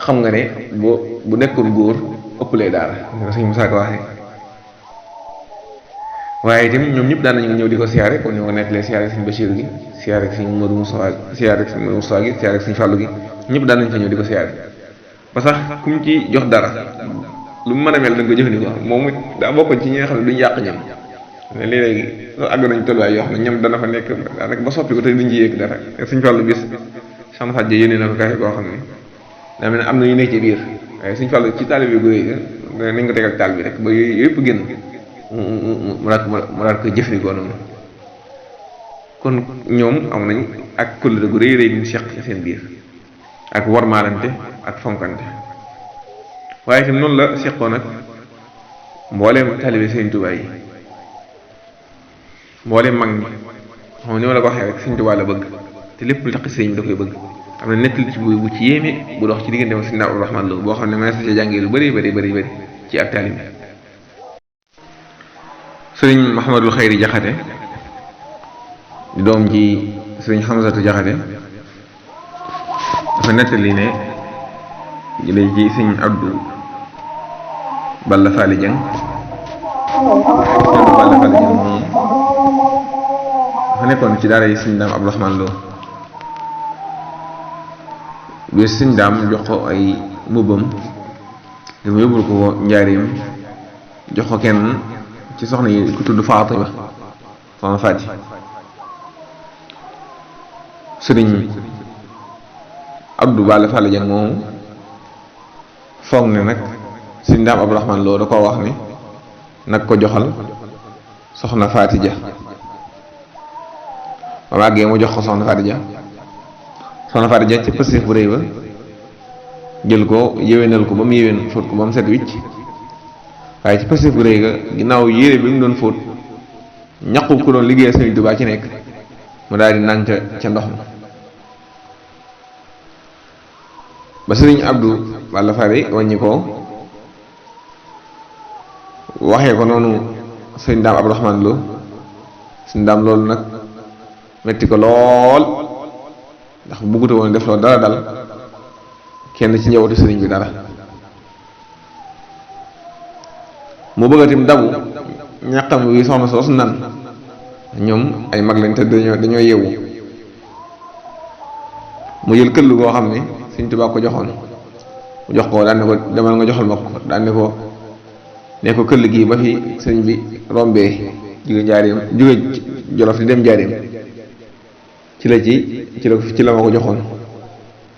xam nga ne bu nekkoon góor ëppalee daara nga sëñ Musaa Ka waxee waaye itam ñoom ñëpp daan nañu ñëw di ko siyaare kon ñu ko nettalee siyaare sëñ Bachir gi siyaare sëñ Modou Moussa siyaare sëñ Modou Moussa gi siyaare sëñ Fallou gi ñëpp daan nañ fa ñëw di ko siyaare ba sax ku mu ci jox dara lu mu mën a mel da nga ko jëfandikoo moom it daa bokkoon ci ñi nga xam ne duñ yàq ñam mais léeg-léegi àgg nañ tolluwaay yoo xam ne ñam dana fa nekk daanaka ba soppi ko te duñ ci yéeg dara sëñ Fallou bis soxna Fajja yónnee na ko kafe koo xam ne daa mel ne am na ñu nekk ci biir waaye sëñ Fallou ci taalibe gu réy nañ ko tegal taal bi rek ba yooyu yëpp génn mu daal koy jëfandikoo noonu kon ñoom am nañ ak kóllëre gu rëy ñu seq ci seen biir ak warmaalante ak fonkante waaye itam noonu la seqoo nag mbooleem taalibe Sëñ Tuubaa yi mbooleem mag ñi xam ni ma la ko waxee rek Sëñ Tuubaa la bëgg te lépp lu tax sëñ bi da koy bëgg am na nettali ci bu ci yéeme bu dox ci diggante ma Sëñ Abdu Rahmaan Lo boo xam ne mënees na ci jàngee lu bëri ci ak taalibe sëriñ Mahamadul Xayri Jaxate di doom ji sëriñ Xamsatu Jaxate dafa nettali ne jëlee ci sëriñ Abdu Balla Faali Jeng moom dafa nekkoon ci daara yi sëriñ Daam Abdu Rahmaan Lo bi sëriñ Daam jox ko ay mbubbam dama yóbbul ko njaarim jox ko kenn ci soxna yi ku tudd Faatima soxna Faati sëriñ Abdou Balla Fall Dieng moomu foog ne nag sëriñ Ndaam Abdourahmane Lo da koo wax ni nag ko joxal soxna Faati Ja ba màggee mu jox ko soxna Faati Ja soxna Faati Ja ci pëstéef bu rëy ba jël ko yéwénal ko ba mu yéwén fóot ko ba mu set wicc waaye ci pëstéef bu rëy ga ginnaaw yére bi mu doon fóot ñaqu ku doon liggéeyal Sëriñ Tuubaa ci nekk mu daal di naan ca ndox ma ba sëriñ Abdou Balla Fall wàññi ko waxee ko noonu sëriñ Ndaam Abdourahmane Lo sëriñ Ndaam loolu nag metti ko lool ndax bëgguta woon def loolu dara dal kenn ci njabootu sëriñ bi dara mu bëggatim dabu ñàqam wi soxna soos nan ñoom ay mag lañ te dañoo yeewu mu jël këll goo xam ne Sëriñ Tuubaa ko joxoon mu jox ko daan ne ko demal nga joxal ma ko daan ne ko këll gii ba fi sëriñ bi rombee jóge njaareem jóge Jolof di dem njaareem ci la ma ko joxoon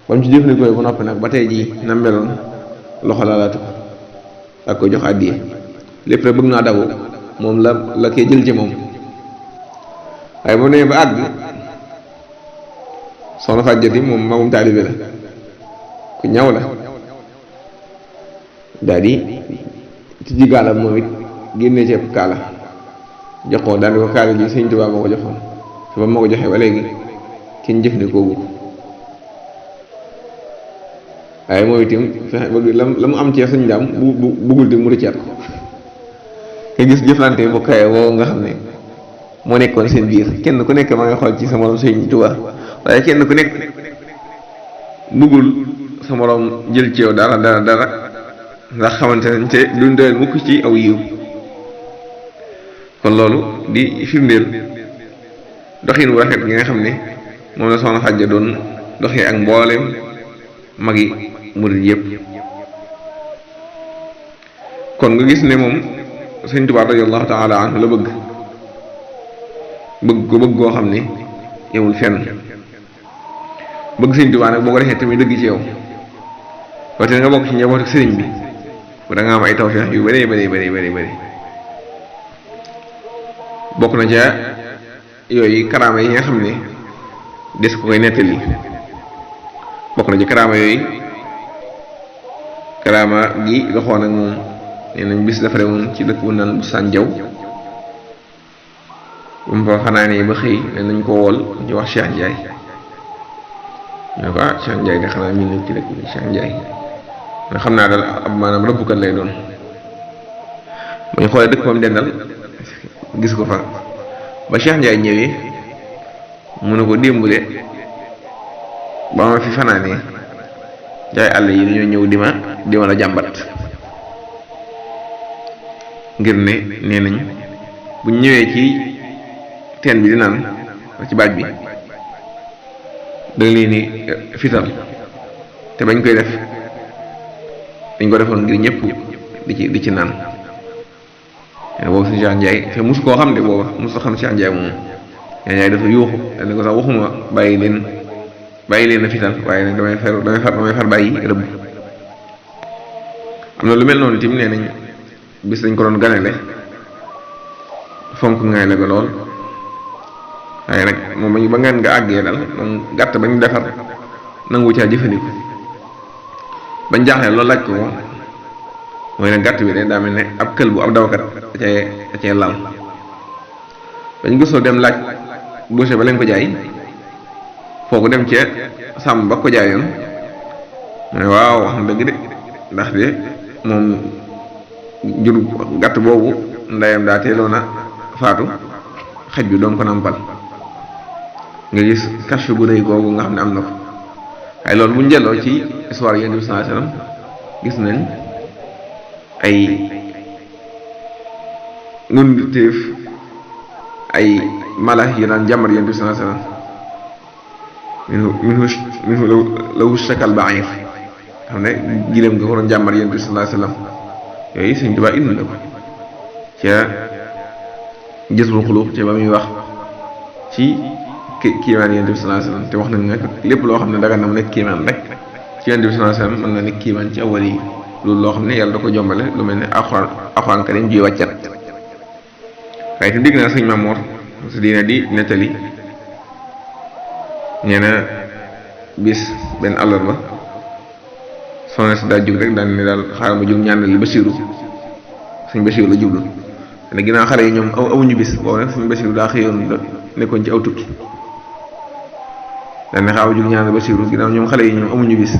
ba mu ci jëfandikoo bu noppi nag ba tey jii na meloon loxo laalaatu ko ak ko jox àddiya lépp rek bëgg naa dabu moom la koy jël ci moom waaye bu nee ba àgg soxna fàjjati moom magum taalibe la ku ñaw la daal di tijji gaalam moom it génnee ceeb kaala jox ko daal di ko kaala ji Sëriñ Tuubaa moo ko joxoon te ba moo ko joxee ba léegi kenn jëfandikoo bu ko waaye mooy itam fexe bëgg la mu am ci Sëriñ Ndaam bu bëggul di mu rëccaat ko nga gis jëflante bu kawe woo nga xam ne moo nekkoon seen biir kenn ku nekk ma nga xool ci sa morom Sëriñ Tuubaa waaye kenn ku nekk bëggul sa morom jël ci yow dara ndax xamante ne te duñ doyal mukk ci aw yiw kon loolu di firndeel doxin wu rafet gi nga xam ne moom la soxna Faty Dia doon doxee ak mbooleem magi murid yëpp kon nga gis ne moom Sëriñ Tuubaa radiyallahu taala anhu la bëgg goo xam ne yewul fenn bëgg Sëriñ Tuubaa nag boo ko defee tamit dëgg ci yow wate nga bokk ci njabootu sëriñ bi da nga am ay tawfeex yu bari bokk na ca yooyu karaama yi nga xam ne des ko koy nettali bokk na ci karaama yooyu karaama gi doxoon ak moom nee nañ bis dafa woon ci dëkk bu naan bu Sàn Jaw bu mu fa fanaanee ba xëy ne nañ ko wool ñu wax Cheikh Ndiaye ñu ne ko Cheikh Ndiaye de xanaa miin nañ ci dëkk bi Cheikh Ndiaye nga xam naa daal ab maanaam rëbbkat lay doon bu ñu xoolee dëkk ba mu dendal gis ko fa ba Cheikh Ndiaye ñëwee mu ne ko démbule ba ma fi fanaanee jaay àll yi dañoo ñëw di ma la jàmbat ngir ne nee nañ bu ñëwee ci teen bi di naan ci baaj bi da leen ni fital te bañ koy def dañ ko defoon ngir ñëpp di ci naan boobu si Cheikh Ndiaye te mosu koo xam de booba mosu xam Cheikh Ndiaye moom Cheikh Ndiaye dafa yuuxu dañ ko sax waxuma bàyyi leen a fital waaye nag damay far bàyyi rëbb am na lu mel noonu tim nee nañ bis dañ ko doon ganale fonk ngay la ga lool waaye nag moom ba ngeen nga àggee dal moom gàtt bañ defar nangu caa jëfandiku bañ jaaxle loolu laaj ko moom mooy nag gàtt bi de daa mel ne ab kël bu ab dawkat da cee lal bañ gëstoo dem laaj boucher ba leen ko jaay foogu dem ca sàmm ba ko jaayoon mu ne waaw wax na dëgg de ndax de moom jur gàtt boobu ndeyam daa teeloon a faatu xaj bi doon ko nampal nga gis kàcce gu rëy googu nga xam ne am na ko waaye loolu bu ñu jëloo ci histoire Yonent bi sallallahu alayhi wasallam gis nañ ay nun téef ay mala yi daan jàmbar Yonent bi sallallahu alayhi wasallam minhu law shakal ba'ir xam ne giléem nga ko doon jàmbar Yonent bi sallallahu alayhi wasallam yooyu Sëriñ Tuubaa indi na ko ca Jazbul Xuluub ci ba muy wax ci kiimaan Yonent bi sallallahu alayhi wasallam te wax nañ nag lépp loo xam ne daga na mu nekk kiimaan rek ci Yonent bi sallallahu alayhi wasallam mën na nekk kiimaan ci awwal yi loolu loo xam ne yàlla da ko jombale lu mel ne alxuraan karim juy wàccat. waaye itam dégg naa sëñ Mamoor su dina di nettali nee na bis benn àllarba soxna si daa jóg rek daan ne daal xaaral ma jóg ñaanal Basiiru sëñ Basiiru la jublu te ginnaaw xale yi ñoom amuñu bis boobu nag sëñ Basiiru daa xëyoon nekkoon ci aw tukki daan ne xaaral ma jóg ñaanal Basiiru ginnaaw ñoom xale yi ñoom amuñu bis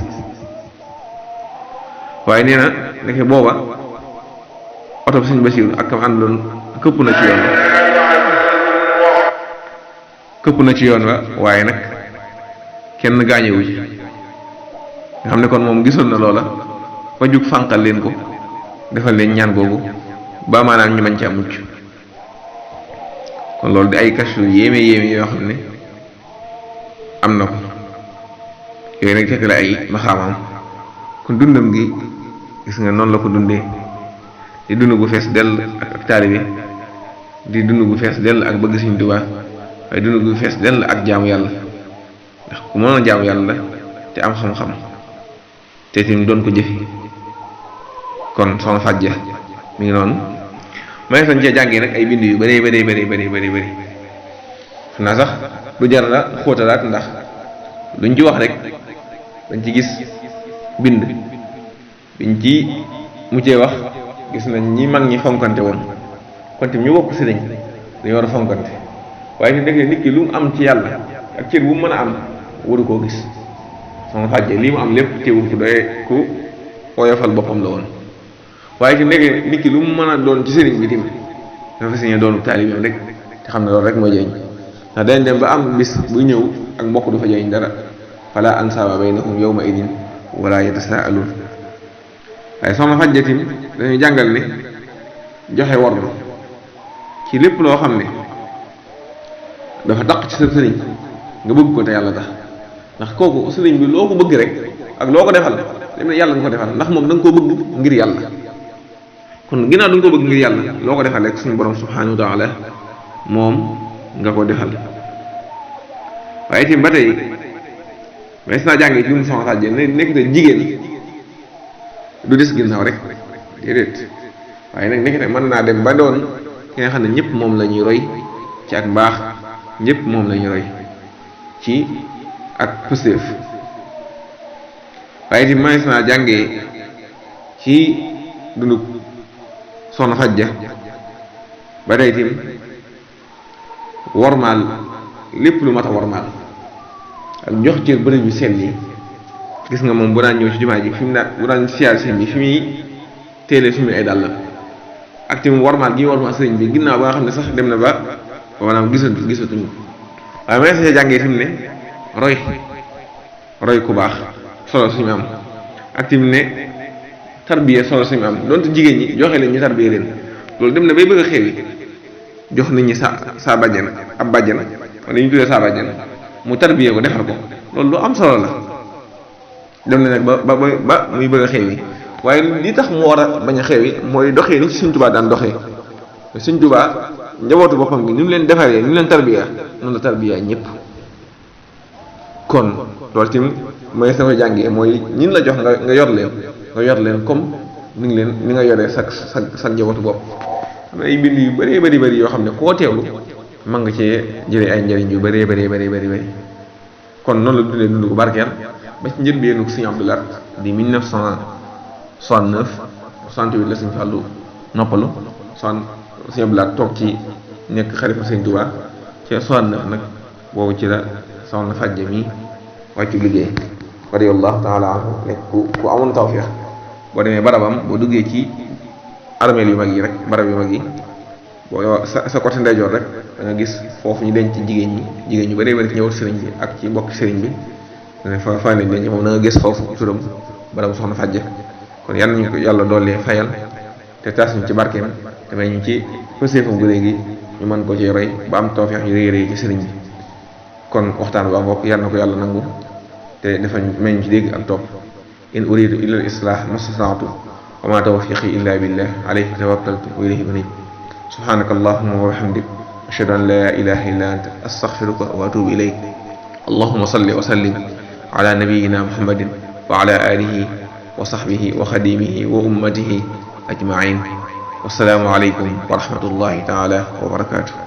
waaye nee na nekk booba oto bi sëñ Basiiru ak kam àndoon këpp na ci yoon wa waaye nag kenn gaañewu ci nga xam ne kon moom gisoon na loola ba jug fànqal leen ko defal leen ñaan googu ba maanaam ñu mañ caa mucc kon loolu di ay kashfu yéeme yoo xam ne am na ko yooyu nag fekk la ay maxaamam kon dundam gi gis nga noonu la ko dundee di dund gu fees dell ak taalibe di dund gu fees dell ak bëgg Sëriñ Tuubaa waaye dund gu fees dell ak jaamu yàlla ndax ku mënoon a jaamu yàlla te am xam-xam te tamit doon ko jëfi kon soxna Fàjja mi ngi noonu ma ne sañ cee jàngee nag ay bind yu bëree bëri xam naa sax du jar la xóotalaat ndax luñ ci wax rek dañ ci gis bind biñ ci mujjee wax gis nañ ñi mag ñi fonkante woon kon tamit ñu bokk si dañu war a fonkante waaye fi nekk nit ki lu mu am ci yàlla ak cër bu mu mën a am waru koo gis soxna Fàjja lii mu am lépp teewul ku doyee ku oyofal boppam la woon waaye fi nekk nit ki lu mu mën a doon ci sëriñ bi tamit dafa signé doonu taalibeem rek te xam ne loolu rek mooy jëriñ ndax dañ dem ba am bis bu ñëw ak mbokk du fa jëriñ dara fala ansaaba baynahum yawma idin wala yatasaaluun waaye soxna Fàjja tamit dañuy jàngal ne joxe war na ci lépp loo xam ne dafa daq ci sa sëriñ nga bëgg ko te yàlla tax ndax kooku sëriñ bi loo ko bëgg rek ak loo ko defal dem ne yàlla nga ko defal ndax moom da nga koo bëgg ngir yàlla kon ginnaaw da nga ko bëgg ngir yàlla loo ko defal rek suñu borom subhanahu wa taala moom nga ko defal. waaye itam ba tey mais naa jàngee ci li mu soxna Fàjja ne nekk te jigéen du des ginnaaw rek déedéet waaye nag nekk te mën naa dem ba doon ki nga xam ne ñëpp moom la ñuy roy ci ak mbaax ñëpp moom la ñuy roy ci ak pëstéef waaye itam mais naa jàngee ci dundu soxna Fàjja ba tey itam wormaal lépp lu mat a wormaal ak jox cër bërëb yu sell yi gis nga moom bu daan ñëw ci jumaa ji fi mu daan bu daan siyaar sëriñ bi fi muy téelee fi muy ay dàll ak tamit wormaal gi wormaal sëriñ bi ginnaaw ba nga xam ne sax dem na ba maanaam gisatuñu waaye ma ne sa jàngee fi mu ne roy ku baax solo suñu am ak tamit ne tarbiya solo suñu am donte jigéen ñi joxe leen ñu tarbiya leen loolu dem na bay bëgg a xewi jox nit ñi saa bàjjan ab bàjjan wala ñu tuddee saa bàjjan mu tarbiya ko defar ko loolu lu am solo la dem na nag ba muy bëgg a xewi waaye li tax mu war a bañ a xewi mooy doxee ni Sëriñ Tuubaa daan doxee Sëriñ Tuubaa njabootu boppam gi ni mu leen defaree ni mu leen tarbiya noonu la tarbiya ñëpp kon loolu tamit mooy sama jàngee mooy ñin la jox nga yor leen comme ni nga yoree sa njabootu bopp am ay bind yu bëri yoo xam ne koo teewlu mën nga cee jëlee ay njëriñ yu bëri kon noonu la dundee dund ko barkeel ba ci njëlbéenu ko Sëriñ Abdou Lahad di 1969 68 la Sëriñ Fallu noppalu Sëriñ Abdou Lahad toog ci nekk xalifa Sëriñ Tuubaa ci 69 nag boobu ci la soxna Fàjja mi wàccu liggéey radiyallahu taala anhu nekk ku amoon tawfeex boo demee barabam boo duggee ci armeel yu mag yi rek barab yu mag yi boo sa côté ndeyjoor rek da nga gis foofu ñu denc jigéen ñu bëree bëri ñëwul sëriñ bi ak ci mbokk sëriñ bi ne fa lañ denc moom da nga gis foofu turam barabu soxna Fàjja kon yal nañu ko yàlla dollee fayal te taas ñu ci barkeem te may ñu ci pëseefam gu léegi ñu mën ko ci roy ba am tawfeex yu rëy ci sëriñ bi kon waxtaan ba mbokk yal na ko yàlla nangu te dafa may ñu ci dégg ak topp in uridu illa al islah mastata'tu wa ma tawfiqi illa billah alayhi tawakkaltu wa ilayhi unib subhanaka allahumma wa bihamdik ashhadu an la ilaha illa anta astaghfiruka wa atubu ilayk. allahumma salli wa sallim ala nabiyyina muhammadin wa ala alihi wa sahbihi wa xadimihi wa ummatihi ajmain. wassalaamu aleykum wa rahmatullahi taala wa barakatuh.